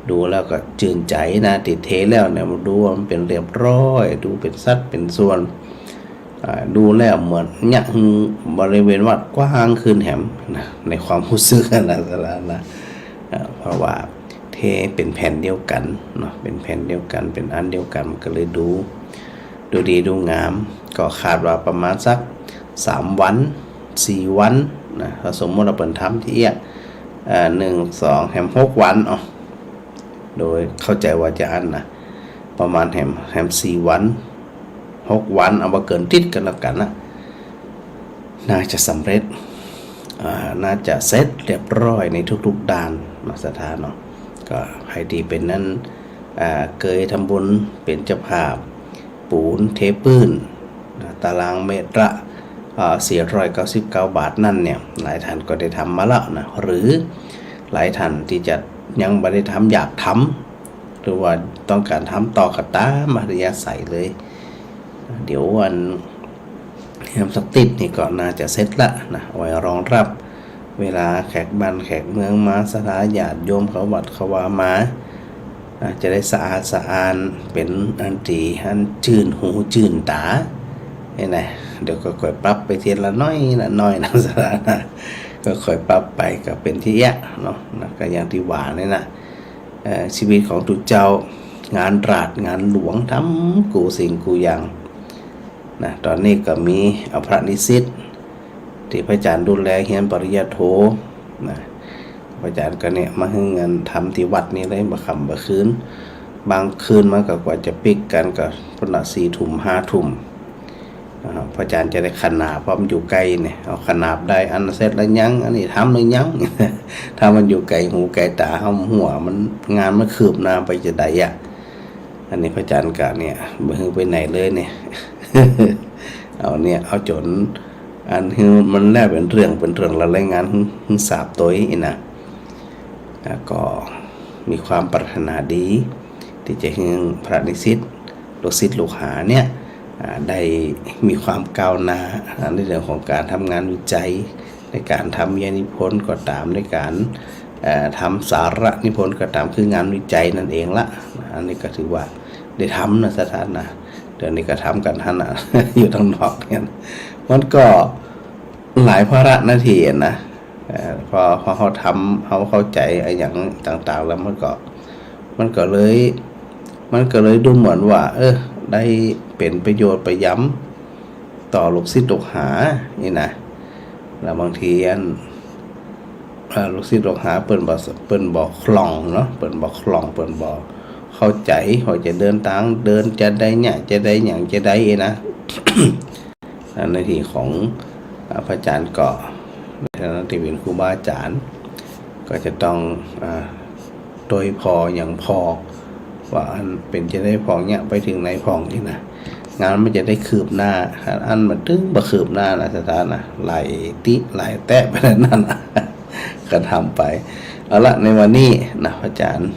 ดูแล้วก็จื้นใจ๋นะ ตี้เทแล้วเนี่ย ดูว่ามันเป๋นเรียบร้อย ดูเป๋นสัดเป๋นส่วน อ่า ดูแล้วเหมือนเยียะหื้อบริเวณวัดกว้างขึ้นแหมนะ ในความฮู้สึกนะศรัทธานะ อ่า เพราะว่าเทเป๋นแผ่นเดียวกั๋นเนาะ เป๋นแผ่นเดียวกั๋น เป๋นอันเดียวกั๋น มันก็เลยดู ดูดีดูงาม ก็คาดว่าประมาณสักสามวัน สี่วันนะ ถ้าสมมุติว่าเปิ้นทำตี้เอี้ยะ เอ่อ หนึ่ง สอง แหมหกวัน เอา โดยเข้าใจ๋ว่าจะอั้นนะ ประมาณแหม แหมสี่วัน หกวัน เอาบ่เกินติ๊ดกั๋นแล้วกั๋นนะ น่าจะสำเร็จ อ่า น่าจะเสร็จเรียบร้อยในทุกๆ ด้านเนาะศรัทธาเนาะ ก็ใผตี้เป๋นนั้น อ่า เกยทำบุญเป๋นเจ้าภาพ ปูนเทปื้นนะ ตารางเมตรละ อ่า สี่ร้อยเก้าสิบเก้าบาทนั้นเนี่ย หลายท่านก็ได้ทำมาแล้วนะ หรือหลายท่านตี้จะยังบ่ได้ทำ อยากทำ หรือว่าต้องก๋านทำต่อก็ต๋ามอัธยาศัยเลย เดี๋ยวอัน แหมสักติ๊ดนี่ก็น่าจะเสร็จละนะ เอาไว้รองรับเวลาแขกบ้านแขกเมืองมา ศรัทธาญาติโยมเขาวัดเขาวามา อ่า จะได้สะอาดสะอ้าน เป๋นอันตี้อันจื้นหูจื้นต๋า เอ๊ะนะ เดี๋ยวก็ค่อยปรับไปทีละน้อยละน้อยนะศรัทธานะ ก็ค่อยปรับไป ก็เป๋นตี้เอี้ยะเนาะนะ ก็อย่างตี้ว่านี่นะ เอ่อ ชีวิตของตุ๊เจ้า งานราชงานหลวง ทำกู้สิ่งกู้อย่างนะ ต๋อนนี้ก็มีเอาพระนิสิต ตี้พระอาจารย์ดูแลเฮียนปริญญาโทนะ พระอาจารย์ก็เนี่ยมาหื้อเงินทำตี้วัดนี่เลย บ่ค่ำบ่คืน บางคืนมันก็กว่าจะปิ๊กกั๋นก็ประมาณสี่ทุ่ม ห้าทุ่ม อ่า พระอาจารย์จะได้ขนาบ เพราะมันอยู่ไกลเนี่ย เอาขนาบได้ อันเสร็จแล้วยัง อันนี้ทำแล้วยัง ถ้ามันอยู่ไกลหูไกลต๋า เฮาหัวมัน งานมันคืบหน้าไปจะใดอะ อันนี้พระอาจารย์กะเนี่ย บ่หื้อไปไหนเลยเนี่ย เอาเนี่ย เอาจ๋น อันหื้อมันแล้วเป๋นเรื่อง เป๋นเรื่องละรายงานหื้อ หื้อทราบตวยอี้นะ แล้วก็มีความปรารถนาดี ตี้จะหื้อพระนิสิต ลูกศิษย์ลูกหาเนี่ย อ่า ได้มีความก้าวหน้า อ่า ในเรื่องของก๋านทำงานวิจัย ในก๋านทำวิทยานิพนธ์ก็ต๋าม ในก๋าน เอ่อ ทำสาระนิพนธ์ก็ต๋าม คืองานวิจัยนั่นเองละ อ่า อันนี้ก็ถือว่าได้ทำนะศรัทธานะ เดี๋ยวนี้ก็ทำกั๋นหั้นน่ะ อยู่ตางนอกเนี่ย มันก็หลายภาระหน้าตี้อะนะ เอ่อ พอ พอเฮาทำ เฮาเข้าใจ๋อะหยังต่างๆ แล้วมันก็ มันก็เลย มันก็เลยดูเหมือนว่า เออ ได้เป๋นประโยชน์ไปยำต่อลูกศิษย์ลูกหานี่นะ แล้วบางทีอัน อ่า ลูกศิษย์ลูกหาเปิ้นบ่ เปิ้นบ่คล่องเนาะ เปิ้นบ่คล่อง เปิ้นบ่เข้าใจ๋ ว่าจะเดินตาง เดินจะใดเยียะ จะใดหยังจะใดนะ อ่า หน้าตี้ของ อ่า พระอาจ๋ารย์ก็ ในฐานะตี้เป๋นครูบาอาจ๋ารย์ ก็จะต้อง อ่า ตวยผ่อหยังผ่อ ว่าอันเป๋นจะใดพ่องเยียะ ไปเถิงไหนพ่องนี่นะ งานมันจะได้คืบหน้า อันมันตึงบ่คืบหน้านะศรัทธานะ หลายติหลายแต๊ไปแล้วนั่นน่ะ ก็ทำไป เอาละ ในวันนี้นะ พระอาจ๋ารย์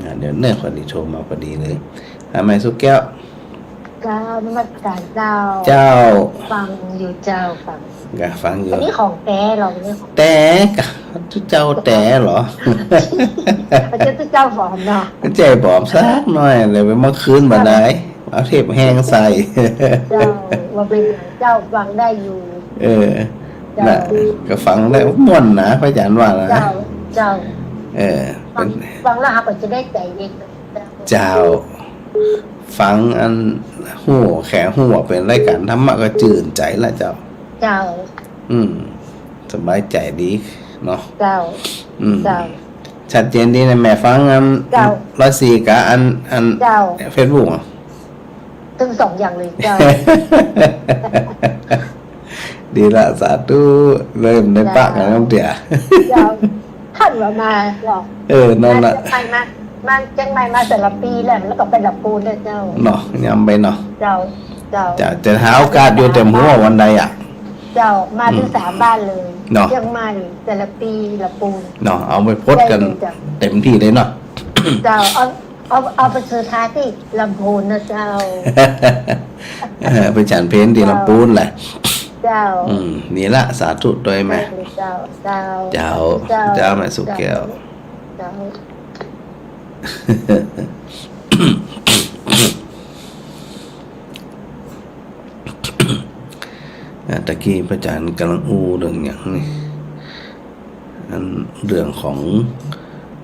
อ่า เดี๋ยวเน่อ พอดีโทรมาพอดีเลย อ่า แม่สุขแก้ว เจ้า นมัสก๋านเจ้า เจ้า ฟังอยู่เจ้า ฟัง ก็ฟังอยู่ อันนี้ของแต๊เหรอ อันนี้ของ แต๊กะ ตุ๊เจ้าแต๊เหรอ บ่ใจ้ตุ๊เจ้าป๋อมเนาะ บ่ใจ้ป๋อมสักหน้อย เลยไปมาคืนบ่ได้ เอาเทปแฮงใส่ เจ้า ว่าเป๋นเจ้า ฟังได้อยู่ เออ เจ้า น่ะ ก็ฟังได้ ม่วนนะ พระอาจ๋ารย์ว่านะ เจ้า เจ้า เออ ฟัง เป๋น ฟังแล้วเฮาก็จะได้ใจ๋เอง เจ้า ฟังอันฮู้ แค่ฮู้ว่าเป๋นรายก๋านธรรมะก็จื้นใจ๋ละเจ้า เจ้า อืม สบายใจ๋ดีเนาะ เจ้า อืม เจ้า ชัดเจนดีนะ แม่ฟังอัน เจ้า ร้อยสี่ กับอัน อัน เจ้า เฟซบุ๊กอะ ตึงสองอย่างเลยเจ้า ดีละ สาธุ เลยได้ปะกั๋นน้ำเตี้ย เจ้า ท่านว่ามาเจ้า เออ นั่นละ มาเจียงใหม่มา มาเจียงใหม่มาแต่ละปีแหละ แล้วก็ไปลำปูนด้วยเจ้า เนาะ ย้ำไปเนาะ เจ้า เจ้า จะ จะหาโอกาสอยู่เต็มหัววันใดอะ เจ้า มา อืม ตึงสามบ้านเลย เนาะ เจียงใหม่ แต่ละปี ลำปูน เนาะ เอาไปพดกั๋น ได้เลยเจ้า เต็มตี้เลยเนาะ เจ้า เอา เอา เอาไปสุดท้ายตี้ลำพูนนะเจ้า เออ ไปฉันเพลตี้ลำพูนแหละ เจ้า อืม นี่ละ สาธุตวยแม่ เจ้า เจ้า เจ้า เจ้า เจ้า แม่สุขแก้ว เจ้า อ่า ตะกี้พระอาจ๋ารย์ก่ำลังอู้เรื่องหยังนี่ อันเรื่องของ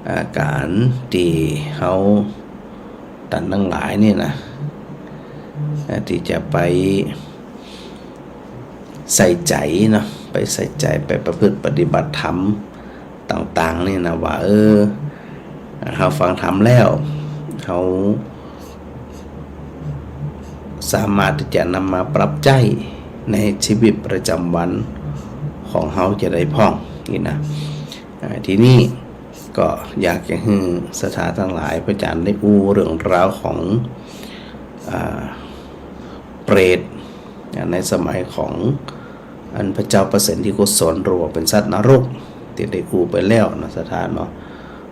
อ่า ก๋านตี้เฮาต้านตังหลายนี่นะ อ่า ตี้จะไปใส่ใจ๋เนาะ ไปใส่ใจ๋ ไปประพฤติปฏิบัติธรรมต่างๆ นี่นะ ว่า เออ เฮาฟังธรรมแล้ว เฮา สามารถตี้จะนำมาปรับใจ๊ในชีวิตประจ๋ำวันของเฮาจะได้พ่องนี่นะ อ่า ทีนี้ก็อยากจะหื้อศรัทธาตังหลาย พระอาจ๋ารย์ได้อู้เรื่องราวของ อ่า เปรต อ่า ในสมัยของ อันพระเจ้าประเสนทิโกศล หรือว่าเป๋นสัตว์นรก ตี้ได้อู้ไปแล้วนะศรัทธาเนาะ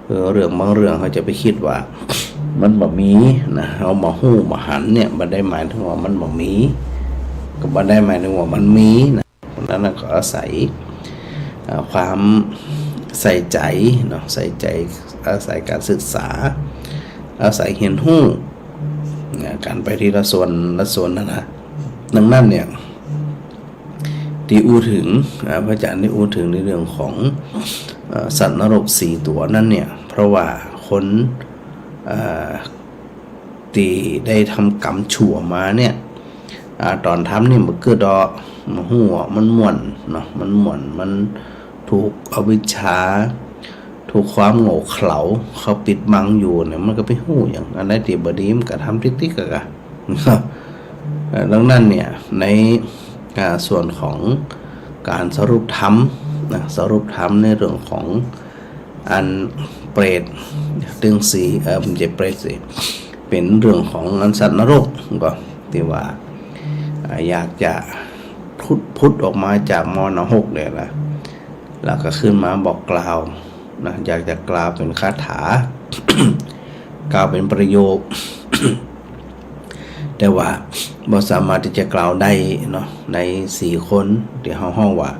เออ เรื่องบางเรื่องเฮาจะไปกึ๊ดว่า มันบ่มีนะ เฮาบ่ฮู้บ่หันเนี่ย บ่ได้หมายถึงว่ามันบ่มี ก็บ่ได้หมายถึงว่ามันมีนะ เพราะฉะนั้นก็อาศัย อ่า ความใส่ใจ๋เนาะ ใส่ใจ๋ อาศัยก๋านศึกษา อาศัยเฮียนฮู้ นะ ก๋านไปทีละส่วนละส่วนนั่นนะ ดังนั้นเนี่ย ตี้อู้เถิง อ่า พระอาจ๋ารย์ได้อู้เถิงในเรื่องของ เอ่อ สัตว์นรกสี่ตั๋วนั้นเนี่ย เพราะว่าคน เอ่อ ตี้ได้ทำก๋รรมชั่วมาเนี่ย อ่า ต๋อนทำนี่บ่กึ๊ดดอก บ่ฮู้ว่ามันม่วนเนาะ มันม่วน มันถูกอวิชชา ถูกความโง่เขลาเขาปิดบังอยู่เนี่ย มันก็ไปฮู้หยัง อันใดตี้บ่ดีมันก็ทำติ๊กๆ อะกะ เอ่อ ดังนั้นเนี่ย ใน อ่า ส่วนของก๋านสรุปธรรมนะ สรุปธรรมในเรื่องของอันเปรตตึงสี่ เอ่อ บ่ใจ้เปรตสิ เป๋นเรื่องของอันสัตว์นรกก็ตี้ว่า อ่า อยากจะผุด ผุดออกมาจากมรณหกเนี่ยนะ แล้วก็ขึ้นมาบอกกล่าวนะ อยากจะกล่าวเป๋นคาถา กล่าวเป๋นประโยค แต่ว่าบ่สามารถตี้จะกล่าวได้เนาะ ในสี่คนตี้เฮาฮ้องว่า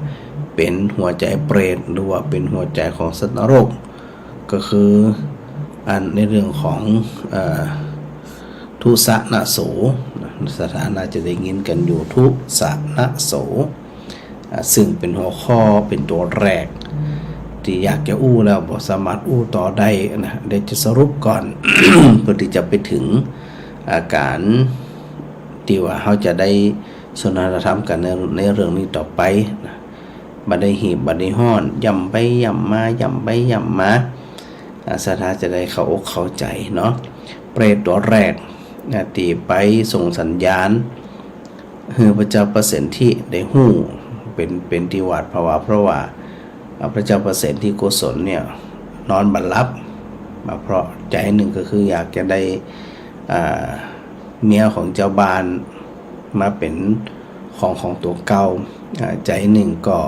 เป๋นหัวใจ๋เปรต หรือว่าเป๋นหัวใจ๋ของสัตว์นรก ก็คือ อันในเรื่องของ เอ่อ ทุสะนะโส นะ ศรัทธาน่าจะได้ยินกั๋นอยู่ ทุสะนะโส อ่า ซึ่งเป๋นหัวข้อ เป๋นตั๋วแรก ตี้อยากจะอู้แล้วบ่สามารถอู้ต่อได้นะ เดี๋ยวจะสรุปก่อน เพื่อตี้จะไปเถิง อ่า ก๋านตี้ว่าเฮาจะได้สนทนาธรรมกั๋นใน ในเรื่องนี้ต่อไปนะ บ่ได้ฮีบ บ่ได้ฮ้อน ย้ำไปย้ำมา ย้ำไปย้ำมา อ่า ศรัทธาจะได้เข้าอกเข้าใจ๋เนาะ เปรตตั๋วแรกนะ ตี้ไปส่งสัญญาณ หื้อพระเจ้าปเสนทิได้ฮู้ เป๋น เป๋นตี้หวาดผวา เพราะว่า อ่า พระเจ้าปเสนทิโกศลเนี่ย นอนบ่หลับ มาเพราะใจ๋นึ่งก็คืออยากจะได้ อ่า เมียของเจ้าบ้านมาเป๋นของ ของตั๋วเก่า อ่า ใจ๋นึ่งก็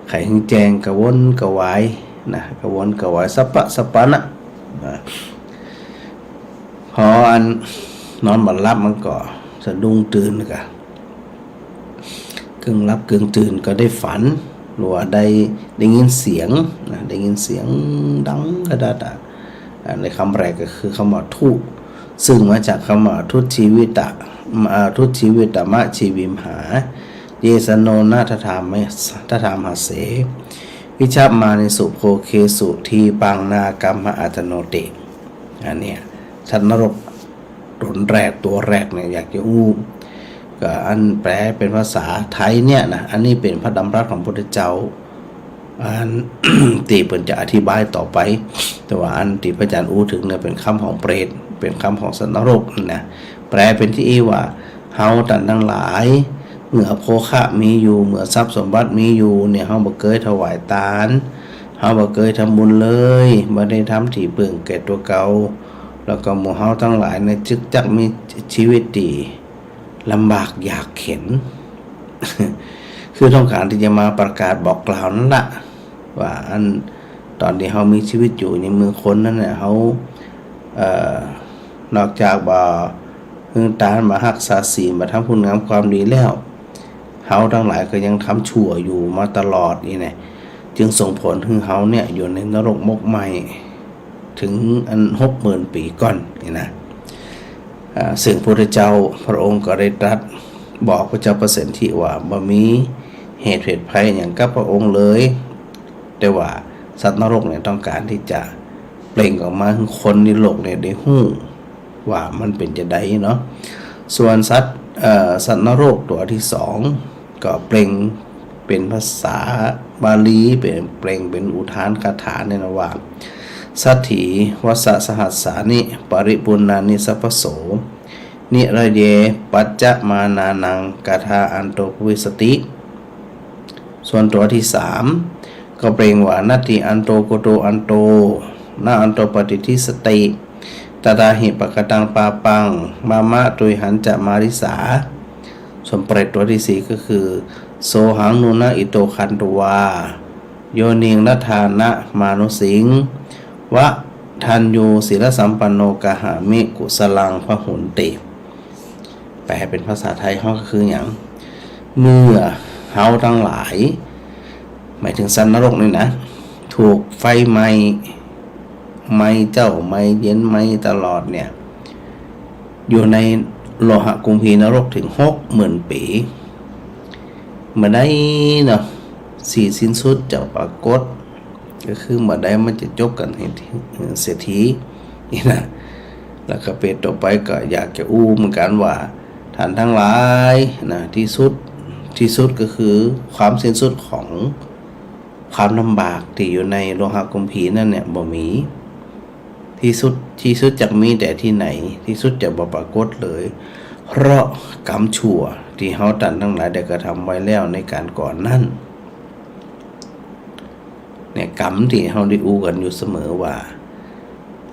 ใค่หื้อแจ้งกระวนกระวายนะ กระวนกระวายสะปะสะปะนะ นะ พออันนอนบ่หลับมันก็สะดุ้งตื่นกะ กึ่งหลับกึ่งตื่นก็ได้ฝัน หรือว่าได้ ได้ยินเสียงนะ ได้ยินเสียงดังกระดัดอะ อ่า ในกำแปลก็คือกำว่าทุ ซึ่งมาจากกำว่าทุชีวิตะ อ่า ทุชีวิตมะชีวิมหา เยสะโนนะทะถามะ ทะถามหาเส วิชะมานิสุโภเคสุ ทีปังนากรรมะอัตโนติ อันเนี้ย สัตว์นรกต๋นแรกตั๋วแรกเนี่ย อยากจะอู้ ก็อันแปลเป๋นภาษาไทยเนี่ยนะ อันนี้เป๋นพระดำรัสของพระพุทธเจ้า อัน ตี้เปิ้นจะอธิบายต่อไป แต่ว่าอันตี้พระอาจารย์อู้เถิงเนี่ยเป๋นกำของเปรต เป๋นกำของสัตว์นรกนะ แปลเป๋นตี้อี้ว่า เฮาต้านตังหลาย เมื่อโภคะมีอยู่ เมื่อทรัพย์สมบัติมีอยู่เนี่ย เฮาบ่เกยถวายตาน เฮาบ่เกยทำบุญเลย บ่ได้ทำตี้เปิ้งแก่ตั๋วเก่า แล้วก็หมู่เฮาตังหลายเนี่ยจึกจักมีชีวิตตี้ลำบากยากเข็ญ คือต้องก๋านตี้จะมาประกาศบอกกล่าวนั่นละ ว่าอันต๋อนตี้เฮามีชีวิตอยู่ในเมืองคนนั้นน่ะ เฮา เอ่อ นอกจากบ่หื้อตาน บ่ฮักษาศีล บ่ทำคุณงามความดีแล้ว เฮาตังหลายก็ยังทำชั่วอยู่มาตลอดอี้นะ จึงส่งผลหื้อเฮาเนี่ยอยู่ในนรกหมกไหม้ เถิงอันหกหมื่นปี๋ก่อนอี้นะ อ่า ซึ่งพระพุทธเจ้าพระองค์ก็ได้ตรัสบอกพระเจ้าปเสนทิว่า บ่มีเหตุเพศภัยหยังกับพระองค์เลย แต่ว่าสัตว์นรกเนี่ยต้องก๋านตี้จะเปล่งออกมาหื้อคนในโลกเนี่ยได้ฮู้ว่ามันเป๋นจาใดเนาะ ส่วนสัตว์ เอ่อ สัตว์นรกตั๋วตี้สอง ก็เปล่งเป๋นภาษาบาลี เป๋น เปล่งเป๋นอุทานคาถาเนี่ยนะว่า สัตถีวัสสะสหัสสานิ ปริปุณณานิสัพพโส นิระเยปัจจมานานัง กาธาอันโตภวิสสติ ส่วนตั๋วตี้สาม ก็เปล่งว่า นัตถิอันโต โกโตอันโต นะอันโตปะติฏฐิสสติ ตถาหิ ปะกะตัง ปาปัง มะมะ ตุยหันจะ มาริสา ส่วนเปรตตั๋วตี้สี่ก็คือ โสหัง นุนะ อิโต ขันตุวา โยนิง รัฏฐานะ มานุสสิง วะทัญญู สีลสัมปันโน กะหามิ กุสลัง พะหุนติ แปลเป๋นภาษาไทยเฮาก็คือหยัง เมื่อเฮาตังหลาย หมายเถิงสัตว์นรกนี่นะ ถูกไฟไหม้ ไหม้เจ๊า ไหม้เย็น ไหม้ตลอดเนี่ย อยู่ในโลหะกุมภีนรกเถิงหกหมื่นปี๋ เมื่อใดเนาะ ตี้สิ้นสุดจะปรากฏ ก็คือเมื่อใดมันจะจบกั๋นเสียที นี่นะ แล้วก็เปรตตั๋วต่อไปก็อยากจะอู้เหมือนกั๋นว่า ต้านตังหลายนะ ตี้สุด ตี้สุดก็คือความสิ้นสุดของความลำบากตี้อยู่ในโลหะกุมภีนั่นเนี่ย บ่มีตี้สุด ตี้สุดจักมีแต่ตี้ไหน ตี้สุดจะบ่ปรากฏเลย เพราะกรรมชั่วตี้เฮาต้านตังหลายได้กระทำไว้แล้วในก๋านก่อนนั้น เนี่ย กรรมตี้เฮาได้อู้กั๋นอยู่เสมอว่า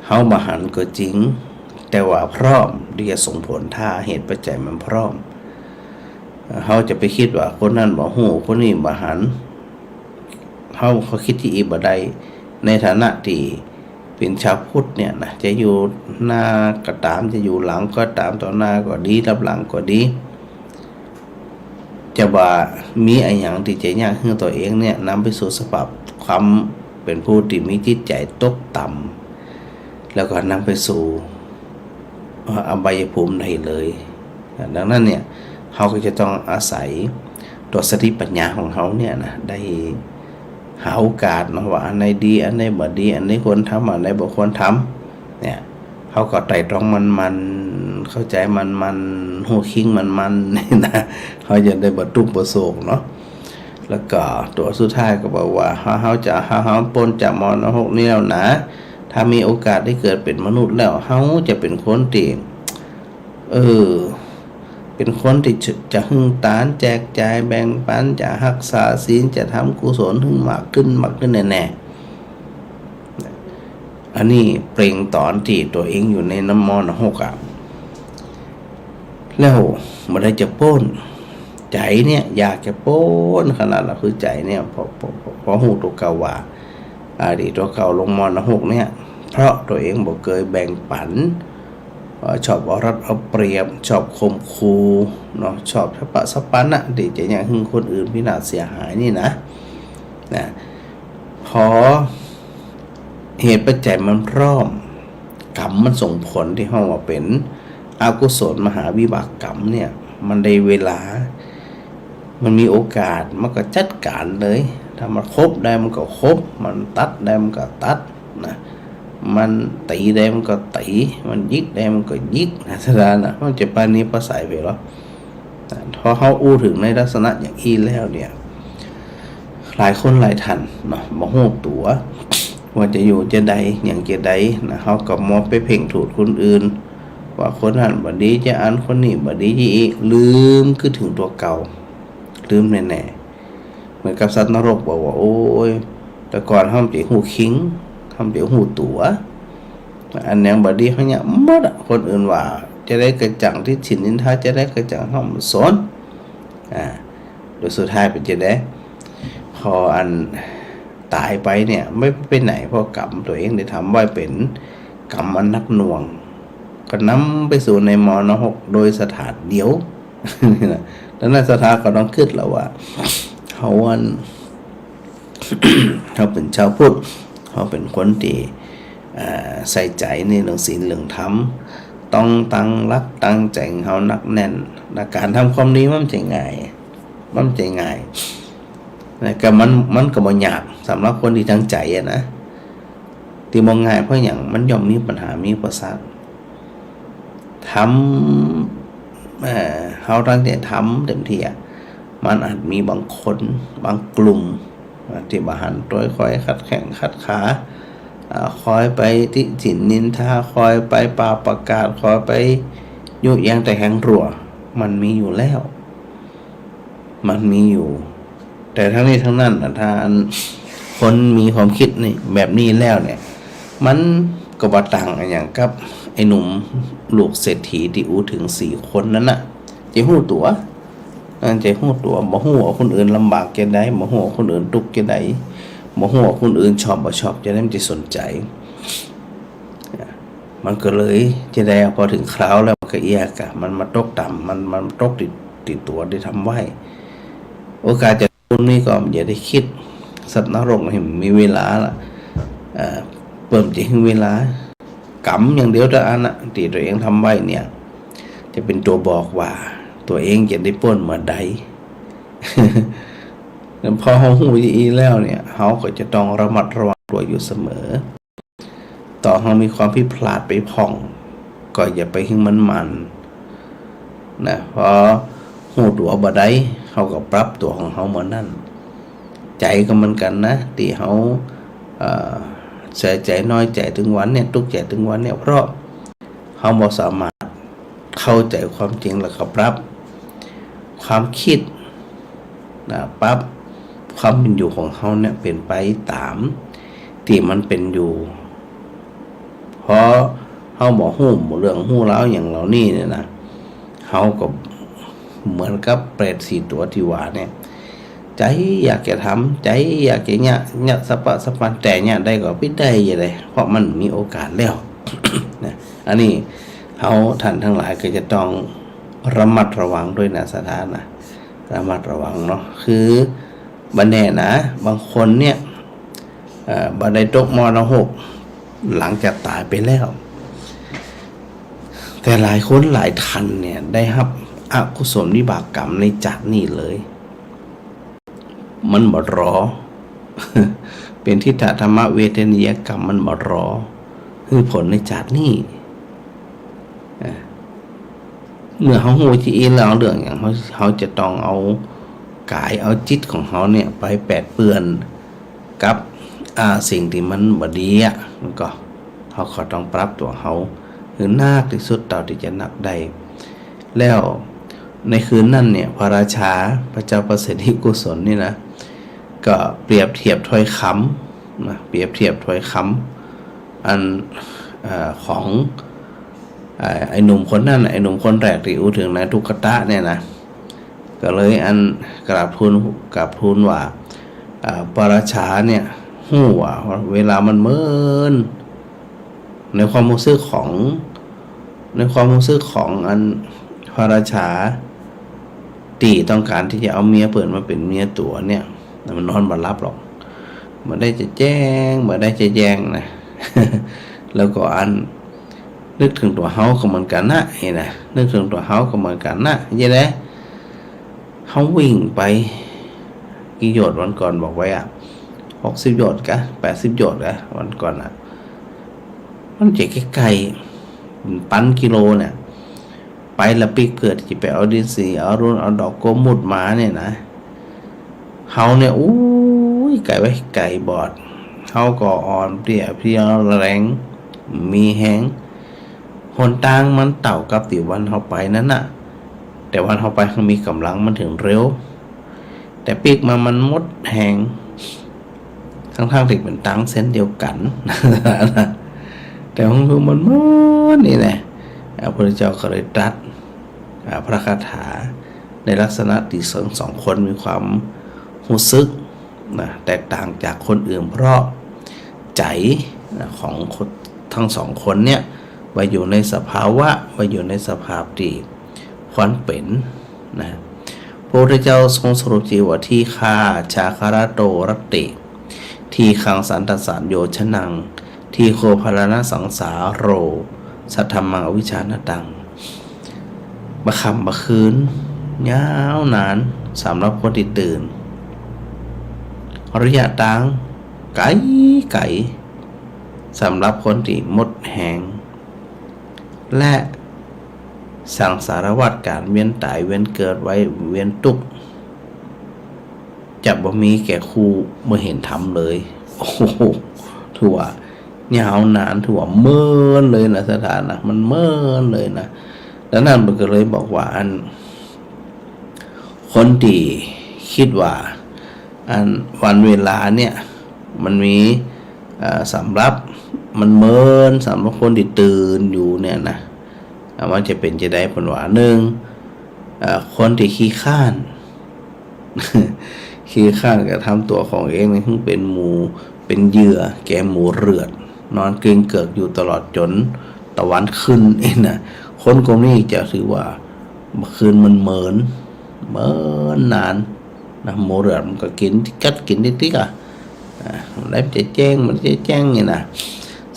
เฮาบ่หันก็จริง แต่ว่าพร้อมตี้จะส่งผลถ้าเหตุปัจจัยมันพร้อม เฮาจะไปกึ๊ดว่าคนนั้นบ่ฮู้ คนนี้บ่หัน เฮาก็กึ๊ดตี้อี้บ่ได้ ในฐานะตี้เป๋นจาวพุทธเนี่ยนะ จะอยู่หน้าก็ต๋าม จะอยู่หลังก็ต๋าม ต่อหน้าก็ดี ลับหลังก็ดี จะบ่มีอะหยังตี้จะยากหื้อตั๋วเองเนี่ย นำไปสู่สภาพความเป๋นผู้ตี้มีจิตใจ๋ตกต่ำ แล้วก็นำไปสู่ เอ่อ อบายภูมิได้เลย ดังนั้นเนี่ย เฮาก็จะต้องอาศัยตั๋วสติปัญญาของเฮาเนี่ยนะ ได้หาโอกาสเนาะ ว่าอันไหนดี อันไหนบ่ดี อันไหนควรทำ อันไหนบ่ควรทำ เนี่ย เฮาก็ไตร่ตรองมันๆ เข้าใจ๋มันๆ ฮู้คิงมันๆ นะ เฮาจะได้บ่ตุ๊กข์บ่โศกเนาะ แล้วก็ตั๋วสุดท้ายก็บอกว่า เฮา เฮาจะ เฮา เฮาป๊นจากมรณะหกนี้แล้วนะ ถ้ามีโอกาสได้เกิดเป๋นมนุษย์แล้ว เฮาจะเป๋นคนตี้ เออ เป๋นคนตี้จะ จะหื้อตาน แจกจ่าย แบ่งปัน จะฮักษาศีล จะทำกุศลหื้อมากขึ้น มากขึ้นแน่ๆ อันนี้เป๋นต๋อนตี้ตั๋วเองอยู่ในมรณะหกอะ แล้วบ่ได้จะป๊น ใจ๋เนี่ยอยากจะป๊นขนาดละ คือใจ๋เนี่ย พอ พอ พอ พอฮู้ตั๋วเก่าว่า อ่า ตี้ตั๋วเก่าลงมรณะหกเนี่ย เพราะตั๋วเองบ่เกยแบ่งปัน เอ่อ ชอบเอารัดเอาเปรียบ ชอบข่มขู่เนาะ ชอบสะปะสะปันน่ะ ตี้จะเยียะหื้อคนอื่นพินาศเสียหายนี่นะ นะ พอเหตุปัจจัยมันพร้อม กรรมมันส่งผลตี้เฮาว่าเป๋นอกุศลมหาวิบากกรรมเนี่ย มันได้เวลา มันมีโอกาส มันก็จัดก๋านเลย ถ้ามันคบได้มันก็คบ มันตัดได้มันก็ตัดนะ มันตี๋ได้มันก็ตี๋ มันหยิกได้มันก็หยิกนะ สถานะมันจะปราณีปราศัยไปเหรอ พอเฮาอู้เถิงในลักษณะอย่างอี้แล้วเนี่ย หลายคนหลายท่านเนาะ บ่ฮู้ตั๋วว่าจะอยู่จะใด หยังจะใดนะ เฮาก็มัวไปเพ่งโทษคนอื่น ว่าคนนั้นบ่ดีจะอั้น คนนี้บ่ดีจะอี้ ลืมกึ๊ดเถิงตั๋วเก่า ลืมแน่ๆ เหมือนกับสัตว์นรกบอกว่า โอ้ย แต่ก่อนเฮาบ่ฮู้คิง เฮาบ่ฮู้ตั๋ว อันหยังบ่ดีเฮาเยียะหมดอะ คนอื่นว่าจะใดก็จัง ติฉินนินทาจะใดก็จัง เฮาบ่สน อ่า โดยสุดท้ายเป๋นจะใด พออันต๋ายไปเนี่ย ไม่ไปไหน เพราะกรรมตั๋วเองได้ทำไว้เป๋นกรรมอันหนักหน่วง ก็นำไปสู่ในมรณะหกโดยสถานเดียว ดังนั้นศรัทธาก็ต้องกึ๊ดแล้วว่า เฮาอัน เฮาเป๋นจาวพุทธ เฮาเป๋นคนตี้ อ่า ใส่ใจ๋ในเรื่องศีลเรื่องธรรม ต้องตั้งหลักตั้งใจ๋ของเฮาหนักแน่น และก๋านทำความดีมันบ่ใจ้ง่าย มันบ่ใจ้ง่าย นะ ก็มัน มันก็บ่ยากสำหรับคนตี้ตั้งใจ๋อะนะ ตี้บ่ง่ายเพราะหยัง มันย่อมมีปัญหา มีอุปสรรค ทำ เอ่อ เฮาตั้งใจ๋ทำเต็มตี้อะ มันอาจมีบางคน บางกลุ่ม อ่า ตี้บ่หันตวย คอยขัดแข้งขัดขา อ่า คอยไปติฉินนินทา คอยไปป่าวประกาศ คอยไปยุแยงตะแหงตั๋ว มันมีอยู่แล้ว มันมีอยู่ แต่ทั้งนี้ทั้งนั้นน่ะ ถ้าอันคนมีความกึ๊ดนี่ แบบนี้แล้วเนี่ย มันก็บ่ต่างอะหยังกับไอ้หนุ่มลูกเศรษฐีตี้อู้เถิงสี่คนนั้นน่ะ จะฮู้ตั๋ว อันจะฮู้ตั๋ว บ่ฮู้ว่าคนอื่นลำบากจะใด บ่ฮู้ว่าคนอื่นตุ๊กข์จะใด บ่ฮู้ว่าคนอื่นชอบบ่ชอบจะใด มันจะสนใจ๋ มันก็เลยจะใด พอเถิงคราวแล้วมันก็เอียกะ มันมาตกต่ำ มัน มันตกตี้ ตี้ตั๋วตี้ทำไว้ โอกาสจะ คนนี้ก็อย่าได้กึ๊ด สัตว์นรกนี่มีเวลาละ เอ่อ เปิ้นจะหื้อเวลา กรรมอย่างเดียวเต้าอั้นน่ะ ตี้ตั๋วเองทำไว้เนี่ย จะเป๋นตั๋วบอกว่าตั๋วเองจะได้ป๊นเมื่อใด พอเฮาฮู้อย่างอี้แล้วเนี่ย เฮาก็จะต้องระมัดระวังตั๋วอยู่เสมอ ต่อเฮามีความผิดพลาดไปพ่อง ก็อย่าไปหื้อมันหมานนะ พอฮู้ตั๋วบ่ได้ เฮาก็ปรับตั๋วของเฮาเมื่อนั้น ใจ๋ก็เหมือนกั๋นนะ ตี้เฮา เอ่อ เสียใจ๋ น้อยใจ๋ตึงวันเนี่ย ตุ๊กข์ใจ๋ตึงวันเนี่ย เพราะเฮาบ่สามารถเข้าใจ๋ความจริงแล้วก็ปรับความกึ๊ด นะ ปรับความเป๋นอยู่ของเฮาเนี่ยเป๋นไปต๋ามตี้มันเป๋นอยู่ พอเฮาบ่ฮู้เรื่องฮู้ราวหยังเหล่านี้เนี่ยนะ เฮาก็เหมือนกับเปรตสี่ตั๋วตี้ว่าเนี่ย ใจ๋อยากจะทำ ใจ๋อยากจะเยียะ เยียะสะปะสะปัน แต่เยียะได้ก็บ่ได้จะใด เพราะมันมีโอกาสแล้ว นะ อันนี้เฮาท่านตังหลายก็จะต้องระมัดระวังตวยนะ ศรัทธานะ ระมัดระวังเนาะ คือบ่แน่นะ บางคนเนี่ย เอ่อ บ่ได้ตกมรณะหก หลังจากต๋ายไปแล้ว แต่หลายคนหลายท่านเนี่ยได้ฮับอกุศลวิบากกรรมในจาตินี้เลย มันบ่รอ เป๋นทิฏฐธรรมเวทนียกรรม มันบ่รอ หื้อผลในจาตินี้ อ่า เมื่อเฮาฮู้จะอี้แล้ว เรื่องหยังเฮา เฮาจะต้องเอาก๋ายเอาจิตของเฮาเนี่ยไปแปดเปื้อนกับ อ่า สิ่งตี้มันบ่ดีอะ มันก็ เฮาก็ต้องปรับตั๋วเฮาหื้อนักตี้สุดเต้าตี้จะนักได้ แล้วในคืนนั้นเนี่ย พระราชา พระเจ้าประเสนทิโกศลนี่นะ ก็เปรียบเทียบถ้อยกำนะ เปรียบเทียบถ้อยกำอัน เอ่อ ของ เอ่อ ไอ้หนุ่มคนนั้นน่ะ ไอ้หนุ่มคนแรกตี้อู้เถิงนายทุกขตะเนี่ยนะ ก็เลยอันกราบทูล กราบทูลว่า เอ่อ พระราชาเนี่ยฮู้ว่าเวลามันเมิน ในความฮู้สึกของ ในความฮู้สึกของอันพระราชาตี้ต้องก๋านตี้จะเอาเมียเปิ้นมาเป๋นเมียตั๋วเนี่ย มันนอนบ่หลับหรอก บ่ได้จะแจ้ง บ่ได้จะแจ้งนะ แล้วก็อันนึกเถิงตั๋วเฮาก็เหมือนกั๋นนะ นี่นะ นึกเถิงตั๋วเฮาก็เหมือนกั๋นนะ เยียะแล เฮาวิ่งไป กี่โยชน์วันก่อนบอกไว้อะ หกสิบโยชน์กะ แปดสิบโยชน์กะ วันก่อนอะ มันจะใก้ๆ เป๋นปันกิโลเนี่ย ไปละปิ๊กเปื้อตี้จะไปเอาดินสี เอารุ่น เอาดอกกัวหมุดมาเนี่ยนะ เฮาเนี่ย อู้ย ไก๋ไว้ ไก๋บอด เฮาก็อ่อนเปลี้ยเพลียแรง มีแฮง หนตางมันเต้ากับตี้วันเฮาไปนั้นน่ะ แต่วันเฮาไปเฮามีก๋ำลังมันเถิงเร็ว แต่ปิ๊กมามันหมดแฮง ทั้งๆ ตี้เป๋นตางเส้นเดียวกั๋น แต่ของเฮามันเมินนี่แหละ อ่า พระพุทธเจ้าก็เลยตรัส อ่า พระคาถาในลักษณะตี้ทั้งสองคนมีความฮู้สึก นะ แตกต่างจากคนอื่น เพราะใจ๋ นะ ของคน ทั้งสองคนเนี่ย ว่าอยู่ในสภาวะ ว่าอยู่ในสภาพตี้ควรเป๋น นะ พระพุทธเจ้าทรงสรุปจีว่า ทีฆาจาคะระโตรัตติ ทีฆังสันตัสสะโยชนัง ทีโฆภะระณะสังสาโร สัทธัมมังอวิชชาณตัง บ่าค่ำบ่าคืน ยาวนาน สำหรับคนตี้ตื่น ระยะตางไก๋ๆ สำหรับคนตี้หมดแฮง และสังสารวัฏก๋านเวียนต๋าย เวียนเกิด เวียนตุ๊กข์ จะบ่มีแก่คู่เมื่อเห็นธรรมเลย โอ้โห ถือว่ายาวนาน ถือว่าเมินเลยนะ สถานะมันเมินเลยนะ ดังนั้นมันก็เลยบอกว่าอัน คนตี้กึ๊ดว่า อันวันเวลาเนี่ย มันมี เอ่อ สำหรับ มันเมิน สำหรับคนตี้ตื่นอยู่เนี่ยนะ อ่า มันจะเป๋นจะใด เปิ้นว่า นึ่ง เอ่อ คนตี้ขี้คร้าน ขี้คร้านก็ทำตั๋วของเองนี่หื้อเป๋นหมู เป๋นเหยื่อแก่หมูเลือด นอนกลิ้งเกือกอยู่ตลอดจ๋นตะวันขึ้นนี่นะ คนกลุ่มนี้จะถือว่า บ่าคืนมันเมิน เมินนาน นะ หมูเลือดมันก็กิ๋นกัดกิ๋นติ๊กๆ อ่ะ อ่า แล้วมันจะแจ้ง มันจะแจ้งนี่นะ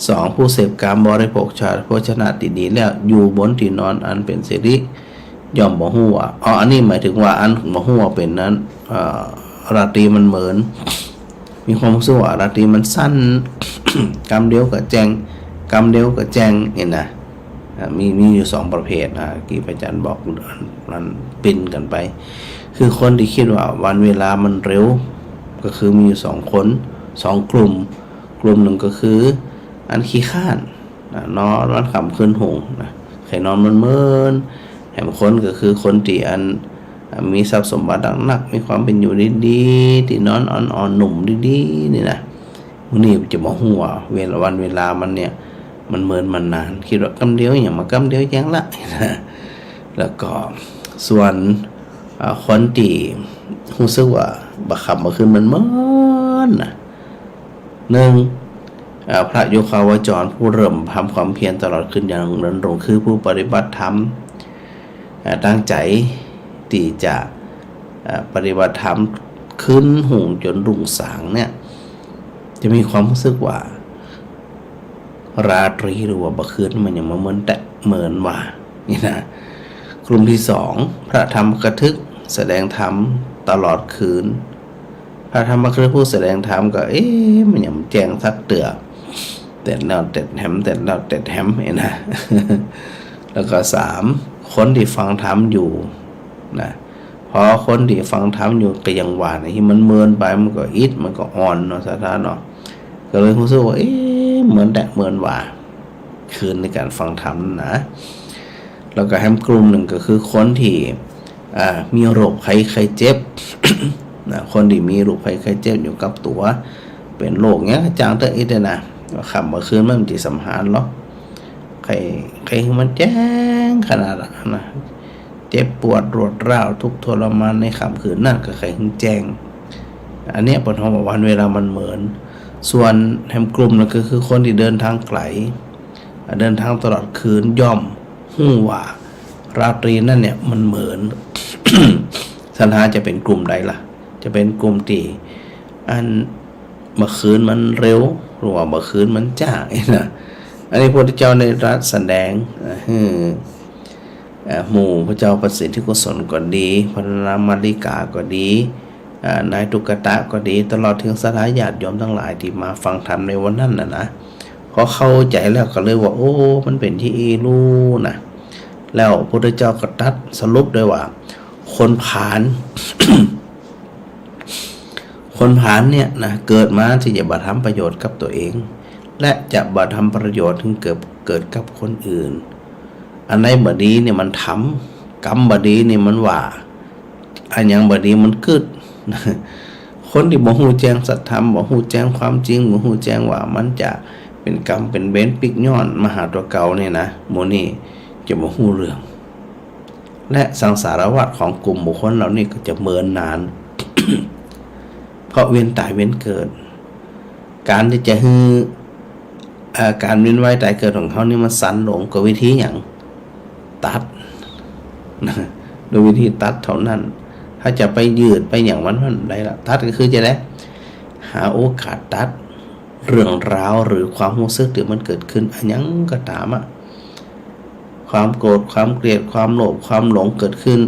สอง ผู้เสพกามบริโภคโภชนะตี้ดีแล้ว อยู่บนตี้นอนอันเป๋นสิริ ย่อมบ่ฮู้ว่า อ๋อ อันนี้หมายถึงว่าอันบ่ฮู้ว่าเป๋นนั้น เอ่อ ราตรีมันเมิน มีความฮู้สึกว่าราตรีมันสั้น กำเดียวก็แจ้ง กำเดียวก็แจ้ง หันก่อ อ่า มี มีอยู่สองประเภทนะ กี้พระอาจารย์บอก มันปิ้นกั๋นไป คือคนตี้กึ๊ดว่าวันเวลามันเร็ว ก็คือมีอยู่สองคน สองกลุ่ม กลุ่มนึ่งก็คือ อันขี้คร้าน นะ นอนวันค่ำคืนฮุ่งนะ ใค่นอนเมินๆ แหมคนก็คือคนตี้อัน อ่า มีทรัพย์สมบัตินักๆ มีความเป๋นอยู่ดีๆ ตี้นอนอ่อนๆ หนุ่มดีๆ นี่นะ มื้อนี้จะบ่ฮู้ว่าเวลา วันเวลามันเนี่ย มันเมินมันนาน กึ๊ดว่ากำเดียว หยังมากำเดียวแจ้งละ แล้วก็ส่วน อ่า คนตี้ฮู้สึกว่าบ่าค่ำบ่าคืนมันเมินนะ นึ่ง อ่า พระโยคาวจรผู้เริ่มทำความเพียรตลอดคืนอย่างเดินดง คือผู้ปฏิบัติธรรม อ่า ตั้งใจ๋ตี้จะ อ่า ปฏิบัติธรรมคืนฮุ่งจ๋นรุ่งสางเนี่ย จะมีความฮู้สึกว่า ราตรีหรือว่าบ่าคืนมันยังบ่เหมือนแต่ เหมือนว่า นี่นะ กลุ่มตี้สอง พระธรรมกถึก แสดงธรรมตลอดคืน พระธรรมกถึกผู้แสดงธรรมก็ เอ๊ะ มันยังบ่แจ้งสักเตื้อ เต๊ดแล้วเต๊ดแหม เต๊ดแล้วเต๊ดแหม นี่นะ แล้วก็สาม คนตี้ฟังธรรมอยู่นะ พอคนตี้ฟังธรรมอยู่ก็ยังว่านะ ตี้มันเมินไปมันก็อิด มันก็อ่อนเนาะ ศรัทธาเนาะ ก็เลยฮู้สึกว่า เอ๊ะ เหมือนแต่เหมือนว่า คืนในก๋านฟังธรรมนั้นนะ แล้วก็แหมกลุ่มนึ่งก็คือคนตี้ อ่า มีโรคภัยไข้เจ็บ นะ คนตี้มีโรคภัยไข้เจ็บอยู่กับตั๋ว เป๋นโรคหยังก็จ้างเต๊อะ อิดเนี่ยนะ ว่าค่ำว่าคืนมันบ่าตี้สำหาญหรอก ใค่ ใค่หื้อมันแจ้งขนาดนั้นนะ เจ็บปวดรวดร้าวทุกข์ทรมานในค่ำคืนนั้นก็ใค่หื้อแจ้ง อันเนี้ยเปิ้นฮ้องว่าวันเวลามันเหมิน ส่วนแหมกลุ่มนึ่งก็คือคนตี้เดินทางไก๋ เดินทางตลอดคืนย่อมฮู้ว่าราตรีนั้นเนี่ยมันเหมิน ศรัทธาจะเป๋นกลุ่มใดล่ะ จะเป๋นกลุ่มตี้ อัน บ่าคืนมันเร็ว หรือว่าบ่าคืนมันจ๊า นี่นะ อันนี้พระพุทธเจ้าได้ตรัสแสดง เอ่อ หื้อ เอ่อ หมู่พระเจ้าประสิทธิโกศลก็ดี พระนางมาริกาก็ดี เอ่อ นายตุกกะตะก็ดี ตลอดเถิงศรัทธาญาติโยมตังหลายตี้มาฟังธรรมในวันนั้นน่ะนะ พอเข้าใจ๋แล้วก็เลยว่า โอ้ มันเป๋นจริงอี้ลูกนะ แล้วพระพุทธเจ้าก็ตรัสสรุปได้ว่า คนผาล คนผาลเนี่ยนะ เกิดมาตี้จะบ่ทำประโยชน์กับตั๋วเอง และจะบ่ทำประโยชน์หื้อเกิด เกิดกับคนอื่น อันใดบ่ดีเนี่ยมันทำ กรรมบ่ดีเนี่ยมันว่า อันหยังบ่ดีมันกึ๊ด คนตี้บ่ฮู้แจ้งสัจธรรม บ่ฮู้แจ้งความจริง บ่ฮู้แจ้งว่ามันจะเป๋นกรรมเป๋นเวรปิ๊กย้อนมาหาตั๋วเก่าเนี่ยนะ หมู่นี้จะบ่ฮู้เรื่อง และสังสารวัฏของกลุ่มบุคคลเหล่านี้ก็จะเหมินนาน เพราะเวียนต๋ายเวียนเกิด ก๋านตี้จะหื้อ เอ่อ ก๋านเวียนว่ายต๋ายเกิดของเฮานี่มันสั้นลงก็วิธีหยัง ตัด โดยวิธีตัดเท่านั้น ถ้าจะไปยืดไปหยังมัน มันบ่ได้ละ ตัดก็คือจะได้ หาโอกาสตัดเรื่องราวหรือความฮู้สึกตี้มันเกิดขึ้น อันหยังก็ต๋ามอะ ความโกรธ ความเกลียด ความโลภ ความหลงเกิดขึ้น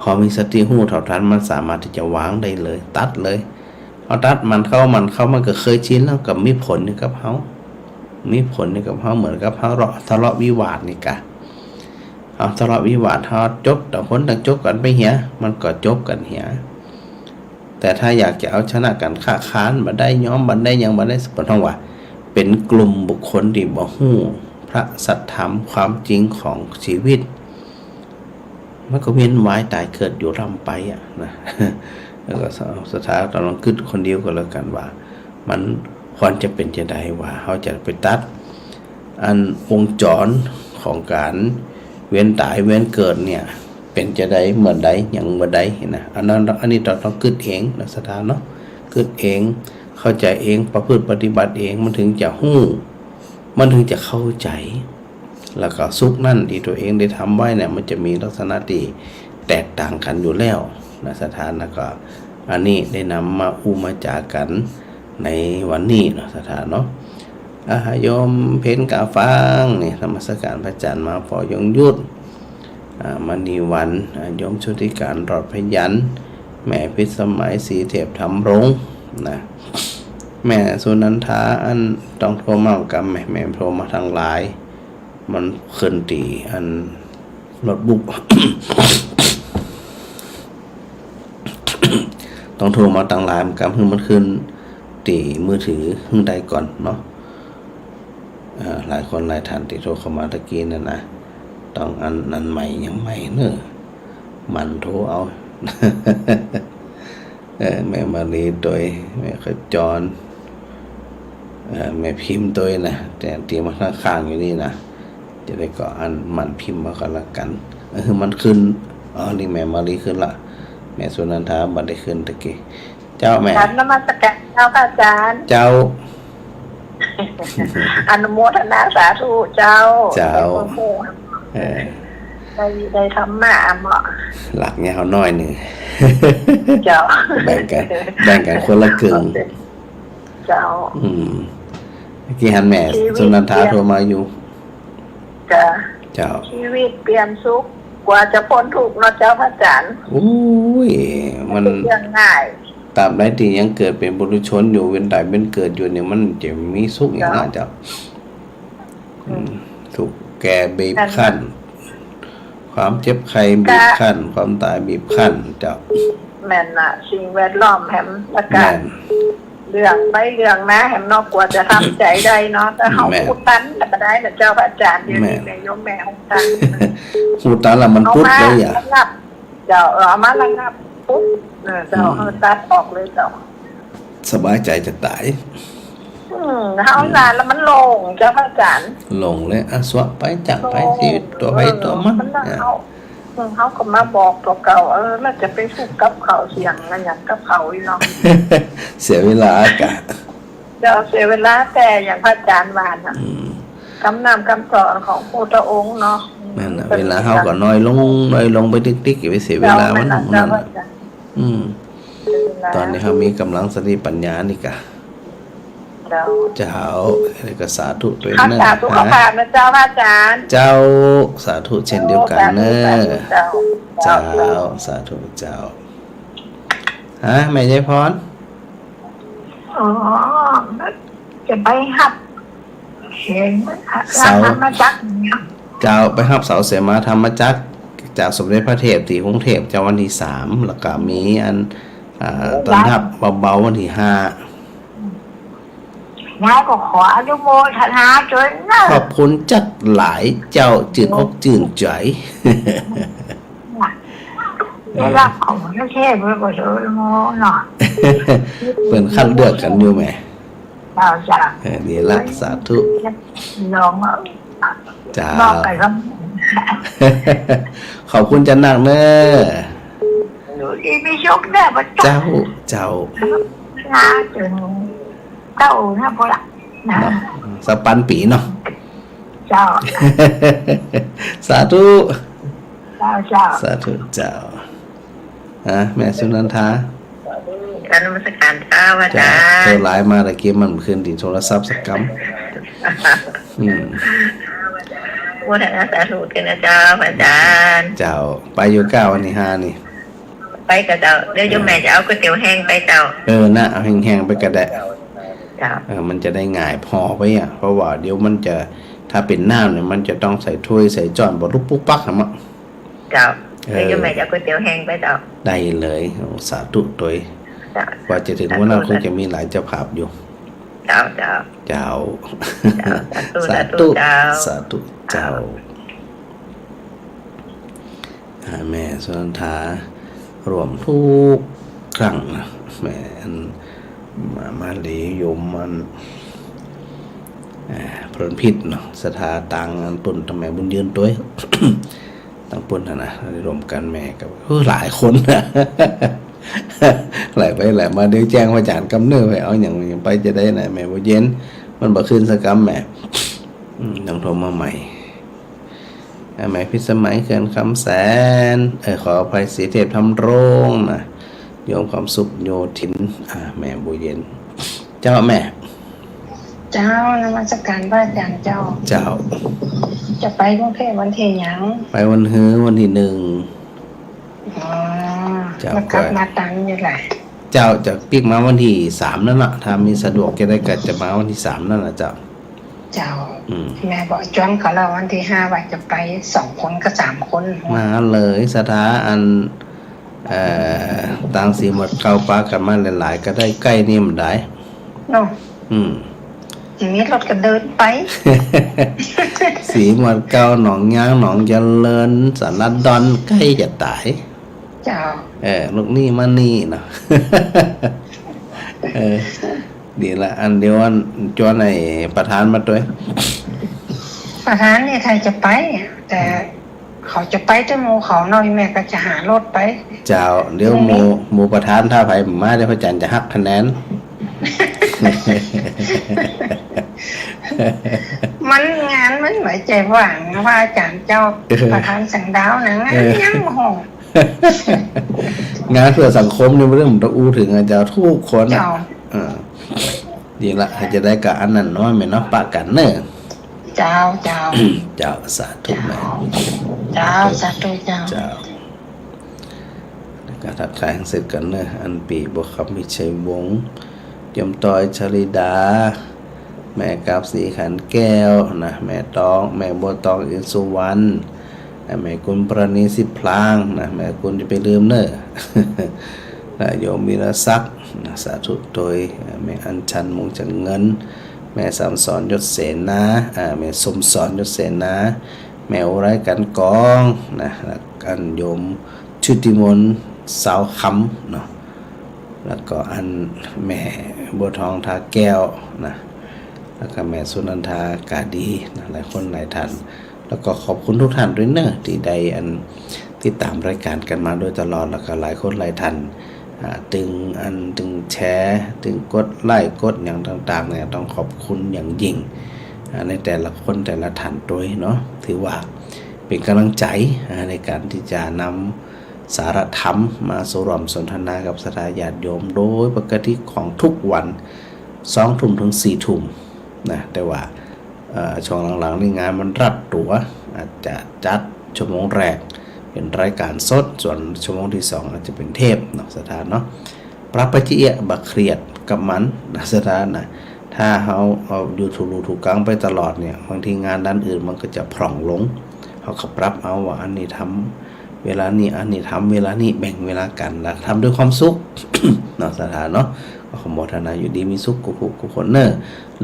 พอมีสติฮู้เท่าทัน มันสามารถตี้จะวางได้เลย ตัดเลย เฮาตัดมันเข้า มันเข้า มันก็เกยชินแล้ว ก็มีผลอยู่กับเฮา มีผลอยู่กับเฮา เหมือนกับเฮาทะเลาะ ทะเลาะวิวาทนี่กะ เฮาทะเลาะวิวาท เฮาจบ ต่างคนต่างจบกั๋นไปเหีย มันก็จบกั๋นเหีย แต่ถ้าอยากจะเอาชนะกั๋น ค้าขานบ่ได้ ยอมบ่ได้ หยังบ่ได้ เปิ้นฮ้องว่า เป๋นกลุ่มบุคคลตี้บ่ฮู้พระสัจธรรมความจริงของชีวิต มันก็เวียนว่ายต๋ายเกิดอยู่ร่ำไปอะนะ แล้วก็ศรัทธาต้องลองกึ๊ดคนเดียวก็แล้วกั๋นว่า มันควรจะเป๋นจาใดว่าเฮาจะไปตัด อันวงจรของก๋านเวียนต๋ายเวียนเกิดเนี่ย เป๋นจาใด เมื่อใด หยังเมื่อใดนะ อันนั้น อันนี้ต้อง ต้องกึ๊ดเองนะ ศรัทธาเนาะ กึ๊ดเอง เข้าใจ๋เอง ประพฤติปฏิบัติเอง มันเถิงจะฮู้ มันเถิงจะเข้าใจ๋ แล้วก็สุขนั้นตี้ตั๋วเองได้ทำไว้เนี่ย มันจะมีลักษณะตี้แตกต่างกั๋นอยู่แล้วนะ ศรัทธานะ ก็อันนี้ได้นำมาอู้มาจ๋ากั๋นในวันนี้เนาะ ศรัทธาเนาะ อ่า โยมเพ็ญกาฝางนี่ นมัสการพระอาจารย์มา ปอยงยุทธ อ่า มณีวัน อ่า โยมชุติการ รอดพยัญชนะ แม่พิสมัย ศรีเทพ ธรรมรงค์ นะ แม่สุนันทา อันต้องโทรมากำ แม่ แม่โทรมาตางไลน์ มันขึ้นตี้อันโน้ตบุ๊ก ต้องโทรมาตางไลน์กำ หื้อมันขึ้นตี้มือถือหื้อได้ก่อนเนาะ เอ่อ หลายคนหลายท่านตี้โทรเข้ามาตะกี้นั่นนะ ต้องอัน อันใหม่ยังใหม่เนอะ หมั่นโทรเอา เอ่อ แม่มาลีตวย แม่ขจร เอ่อ แม่พิมพ์ตวยนะ แต่ตี้มันข้างๆอยู่นี่นะ จะได้ก็อันหมั่นพิมพ์เอาก็แล้วกั๋น เออ มันขึ้น อ๋อ นี่แม่มาลีขึ้นละ แม่สุนันทาบ่ได้ขึ้นตะกี้ เจ้าแม่ กราบนมัสการเจ้าค่ะอาจารย์ เจ้า อนุโมทนาสาธุเจ้า เจ้า ได้ความรู้ เออ ได้ ได้ธรรมะอ่ะเหมาะ หลักยาวหน้อยนึ่ง เจ้า แบ่งกั๋น แบ่งกั๋นคนละเกิ่ง เจ้า อืม เมื่อกี้หันแม่ ชีวิต สุนันทา เปลี่ยน โทรมาอยู่ จ้ะ เจ้า ชีวิตเปลี่ยนสุข กว่าจะป๊นทุกข์เนาะเจ้าพระอาจ๋ารย์ โอ้ย มัน บ่ใจ้เรื่องง่าย ตราบใดตี้ยังเกิดเป๋นปุถุชนอยู่ เวียนต๋ายเวียนเกิดอยู่เนี่ย มันจะมีสุขหยังนะ เจ้า เจ้า อืม อืม ถูกแก่บีบคั้น นั่นน่ะ ความเจ็บไข้บีบคั้น ความต๋ายบีบคั้น เจ้า แม่นน่ะ สิ่งแวดล้อมแหม แล้วก็ แม่น เรื่องไปเรื่องมาแหมเนาะ กว่าจะทำใจ๋ได้เนาะ แต่เฮา แม่น ฮู้ตันก็บ่ได้นะเจ้าพระอาจ๋ารย์ เดี๋ยวนี้ แม่น แม่โยมแม่ฮู้ตัน ฮู้ตันแล้วมันปุ๊บเลยอะ เอามาระงับ เจ้า เออ เอามาระงับปุ๊บ เออ เจ้า อืม เออ ตัดออกเลยเจ้า สบายใจ๋จะต๋าย อืม เฮา อืม นานแล้วมันโล่งเจ้าพระอาจ๋ารย์ โล่งเลย อ่ะ สวะไป จักไป โล่ง ตี้ตั๋วไผ เออ ตั๋วมัน มันน่ะ อ่ะ เฮา อืม เฮาก็มาบอกตั๋วเก่า เออ แล้วจะไปทุกข์กับเขาเสียหยังอะหยังกับเขาอีกเนาะ เสียเวลาอะกะ เจ้า เสียเวลาแต่อย่างพระอาจ๋ารย์ว่าน่ะ อืม กำน้ำกำสอนของพุทธองค์เนาะ นั่นน่ะ เวลาเฮาก็น้อยลง น้อยลงไปติ๊กๆ อย่าไปเสียเวลามัน เจ้า นั่นน่ะ นั่นน่ะ เจ้าพระอาจ๋ารย์ อืม เสียเวลา ต๋อนนี้เฮามีก๋ำลังสติปั๋ญญานี่กะ เจ้า เจ้า แล้วก็สาธุตวย รักษา เน้อ สุขภาพนะเจ้าพระอาจ๋ารย์ เจ้า สาธุเช่นเดียวกั๋นเน้อ สาธุ สาธุเจ้า เจ้า สาธุเจ้า ฮะ แม่ยายพร อ๋อ จะไปฮับเสมาธรรมจักรเนี่ย เจ้า ไปฮับเสมาธรรมจักรจากสมเด็จพระเทพตี้กรุงเทพฯ เจ้า วันตี้สาม แล้วก็มีอัน อ่า โอ้ ต้อนฮับเบาๆ วันตี้ห้า ยายก็ขออนุโมทนาตวยเน้อ ขอบคุณจักหลายเจ้า จื้นอกจื้นใจ๋ ได้ฮับของพระเทพฯ แล้วก็เถอะเนาะ เปิ้นคัดเลือกกั๋นอยู่แหม เจ้า เจ้า เออ ดีละ สาธุ ลองเอา เจ้า บอกไปก็ ขอบคุณเจ้านักเน้อ อยู่ดีมีสุขเน้อ เจ้า เจ้า นะ จนเฒ่านะ พอละนะ เนาะ สักปันปี๋เนาะ เจ้า สาธุ เจ้า เจ้า สาธุเจ้า อ่ะ แม่สุนันทา กราบนมัสก๋านเจ้าอาจ๋ารย์ เจ้า โทรไลน์มาตะกี้มันบ่ขึ้นตี้โทรศัพท์สักกำ อืม โมทนาสาธุตวยนะเจ้าอาจ๋ารย์ เจ้า ไปอยู่ก้า วันตี้ห้านี่ ไปก่อเจ้า เดี๋ยวโยมแม่จะเอาก๋วยเตี๋ยวแห้งไปเจ้า เออ นะ เอาแห้งๆ ไปก็ได้ เจ้า เออ มันจะได้ง่ายผ่อไปอะ เพราะว่าเดี๋ยวมันจะ ถ้าเป๋นน้ำเนี่ย มันจะต้องใส่ถ้วย ใส่จ้อน บ่ลุกปุ๊กปั๊กอะเนาะ เจ้า เออ เดี๋ยวโยมแม่จะเอาก๋วยเตี๋ยวแห้งไปเจ้า ได้เลย โอ้ สาธุตวย เจ้า กว่าจะเถิงวันนั้น สาธุ คงจะมีหลายเจ้าภาพอยู่ เจ้า เจ้า เจ้า เจ้า สาธุ สาธุ สาธุ เจ้า สาธุเจ้า อ่า แม่สุนันทาร่วมกู้ครั้งนะ แม่อันมา มาลีโยมมัน อ่า เพลินพิษเนาะ ศรัทธาตางอันต้นตางแม่บุญยืนตวย ตางปุ้นหั้นนะ ร่วมกั๋นแม่กับ โอ้ หลายคนนะ หลายไปหลายมา เดี๋ยวแจ้งพระอาจ๋ารย์กำเนิดไป เอาหยัง หยังไปจะได้นะ แม่บ่เย็น มันบ่ขึ้นสักกำแม่ อืม ต้องโทรมาใหม่ อ่า แม่พิสมัย เขื่อนคำแสน เออ ขออภัย ศรีเทพธำรงนะ โยมความสุขโยธิน อ่า แม่บ่เย็น เจ้าแม่ เจ้า นมัสก๋านพระอาจ๋ารย์เจ้า เจ้า จะไปกรุงเทพฯวันตี้หยัง ไปวันฮือ วันตี้หนึ่ง อ๋อ เจ้า แล้วกลับมาตังอยู่แหละ เจ้า จะปิ๊กมาวันตี้สามนั่นน่ะ ถ้ามีสะดวกจะได้ก็จะมาวันตี้สามนั่นน่ะเจ้า เจ้า อืม แม่บอกจวนเขาแล้ววันตี้ห้าว่าจะไปสองคนกับสามคน มาเลย ศรัทธาอัน เอ่อ ตางสีหมวดเก้าปากั๋นมาหลายๆ ก็ได้ ใก้นี่มันได้ เนาะ อืม อย่างนี้รถก็เดินไป สีหมวดเก้า หนองยาง หนองเจริญ สาราดอน ใก้จะต๋าย เจ้า เออ ลูกนี่มานี่เนาะ เออ ดีละ อันเดียวอันจวนไอ้ประธานมาตวย ประธานนี่ใค่จะไป แต่เขาจะไปแต่หมู่เขาเนาะ แม่ก็จะหารถไป เจ้า เดี๋ยวหมู่ หมู่ประธานถ้าใผบ่มา เดี๋ยวพระอาจ๋ารย์จะหักคะแนน มันงานมันบ่ใจ้ว่างนะพระอาจ๋ารย์เจ้า เออ ประธานสังดาวนะ งาน เออ ยังบ่ฮอด งานเพื่อสังคมนี่มันเรื่องมันต้องอู้เถิงอะเจ้า กู้คนอะ เจ้า อ่า ดีละ ใผจะได้ก็อันนั้นเนาะแม่เนาะ ปะกั๋นเน่อ เจ้า เจ้า เจ้า สาธุแม่ เจ้า สาธุเจ้า เจ้า แล้วก็ทักทายหังสิ้นกั๋นเน่อ อันปี้ บัวคำ วิชัยวงศ์ โยมต้อย ชลิดา แม่กาบ ศรีขันแก้วนะ แม่ตอง แม่บัวตอง อินทร์สุวรรณ แม่กุล ปราณี สิบพลางนะ แม่กุล จะไปลืมเน่อ นะ โยมวีรศักดิ์นะ สาธุตวย แม่อัญชัน มงจังเงิน แม่สมสอน ยศเสนา อ่า แม่สมสอน ยศเสนา แม่อุไร กันกองนะ แล้วอันโยมชุติมนต์ สาวคำเนาะ แล้วก็อันแม่บัวทอง ทาแก้วนะ แล้วก็แม่สุนันทา กาดีนะ หลายคนหลายท่าน แล้วก็ขอบคุณทุกท่านตวยเน่อ ตี้ได้อันติดต๋ามรายก๋านกั๋นมาโดยตลอด แล้วก็หลายคนหลายท่าน อ่า ตึงอัน ตึงแชร์ ตึงกดไลก์ กดอย่างต่างๆ เนี่ย ต้องขอบคุณอย่างยิ่ง อ่า ในแต่ละคนแต่ละท่านตวยเนาะ ถือว่าเป๋นก๋ำลังใจ๋ อ่า ในก๋านตี้จะนำสาระธรรมมาสู่ร่วมสนทนากับศรัทธาญาติโยม โดยปกติของทุกวัน สองทุ่มเถิงสี่ทุ่มนะ แต่ว่า เอ่อ ช่วงหลังๆ นี่งานมันรัดตั๋ว อาจจะจัดชั่วโมงแรกเป๋นรายก๋านสด ส่วนชั่วโมงตี้สองอาจจะเป๋นเทปเนาะ ศรัทธาเนาะ ปรับไปจะเอี้ย บ่าเครียดกับมันนะ ศรัทธานะ ถ้าเฮาเอาอยู่ถูกลู่ถูกก๋างไปตลอดเนี่ย บางทีงานด้านอื่นมันก็จะพร่องลง เฮาก็ปรับเอาว่าอันนี้ทำเวลานี้ อันนี้ทำเวลานี้ แบ่งเวลากั๋น แล้วทำด้วยความสุข เนาะ ศรัทธาเนาะ ก็ขอโมทนาอยู่ดีมีสุขกู้ผู้กู้คนเน่อ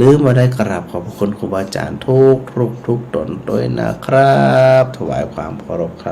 ลืมบ่ได้กราบขอบพระคุณครูบาอาจ๋ารย์ทุกรูปทุกต๋นตวยนะครับ ถวายความเคารพครับ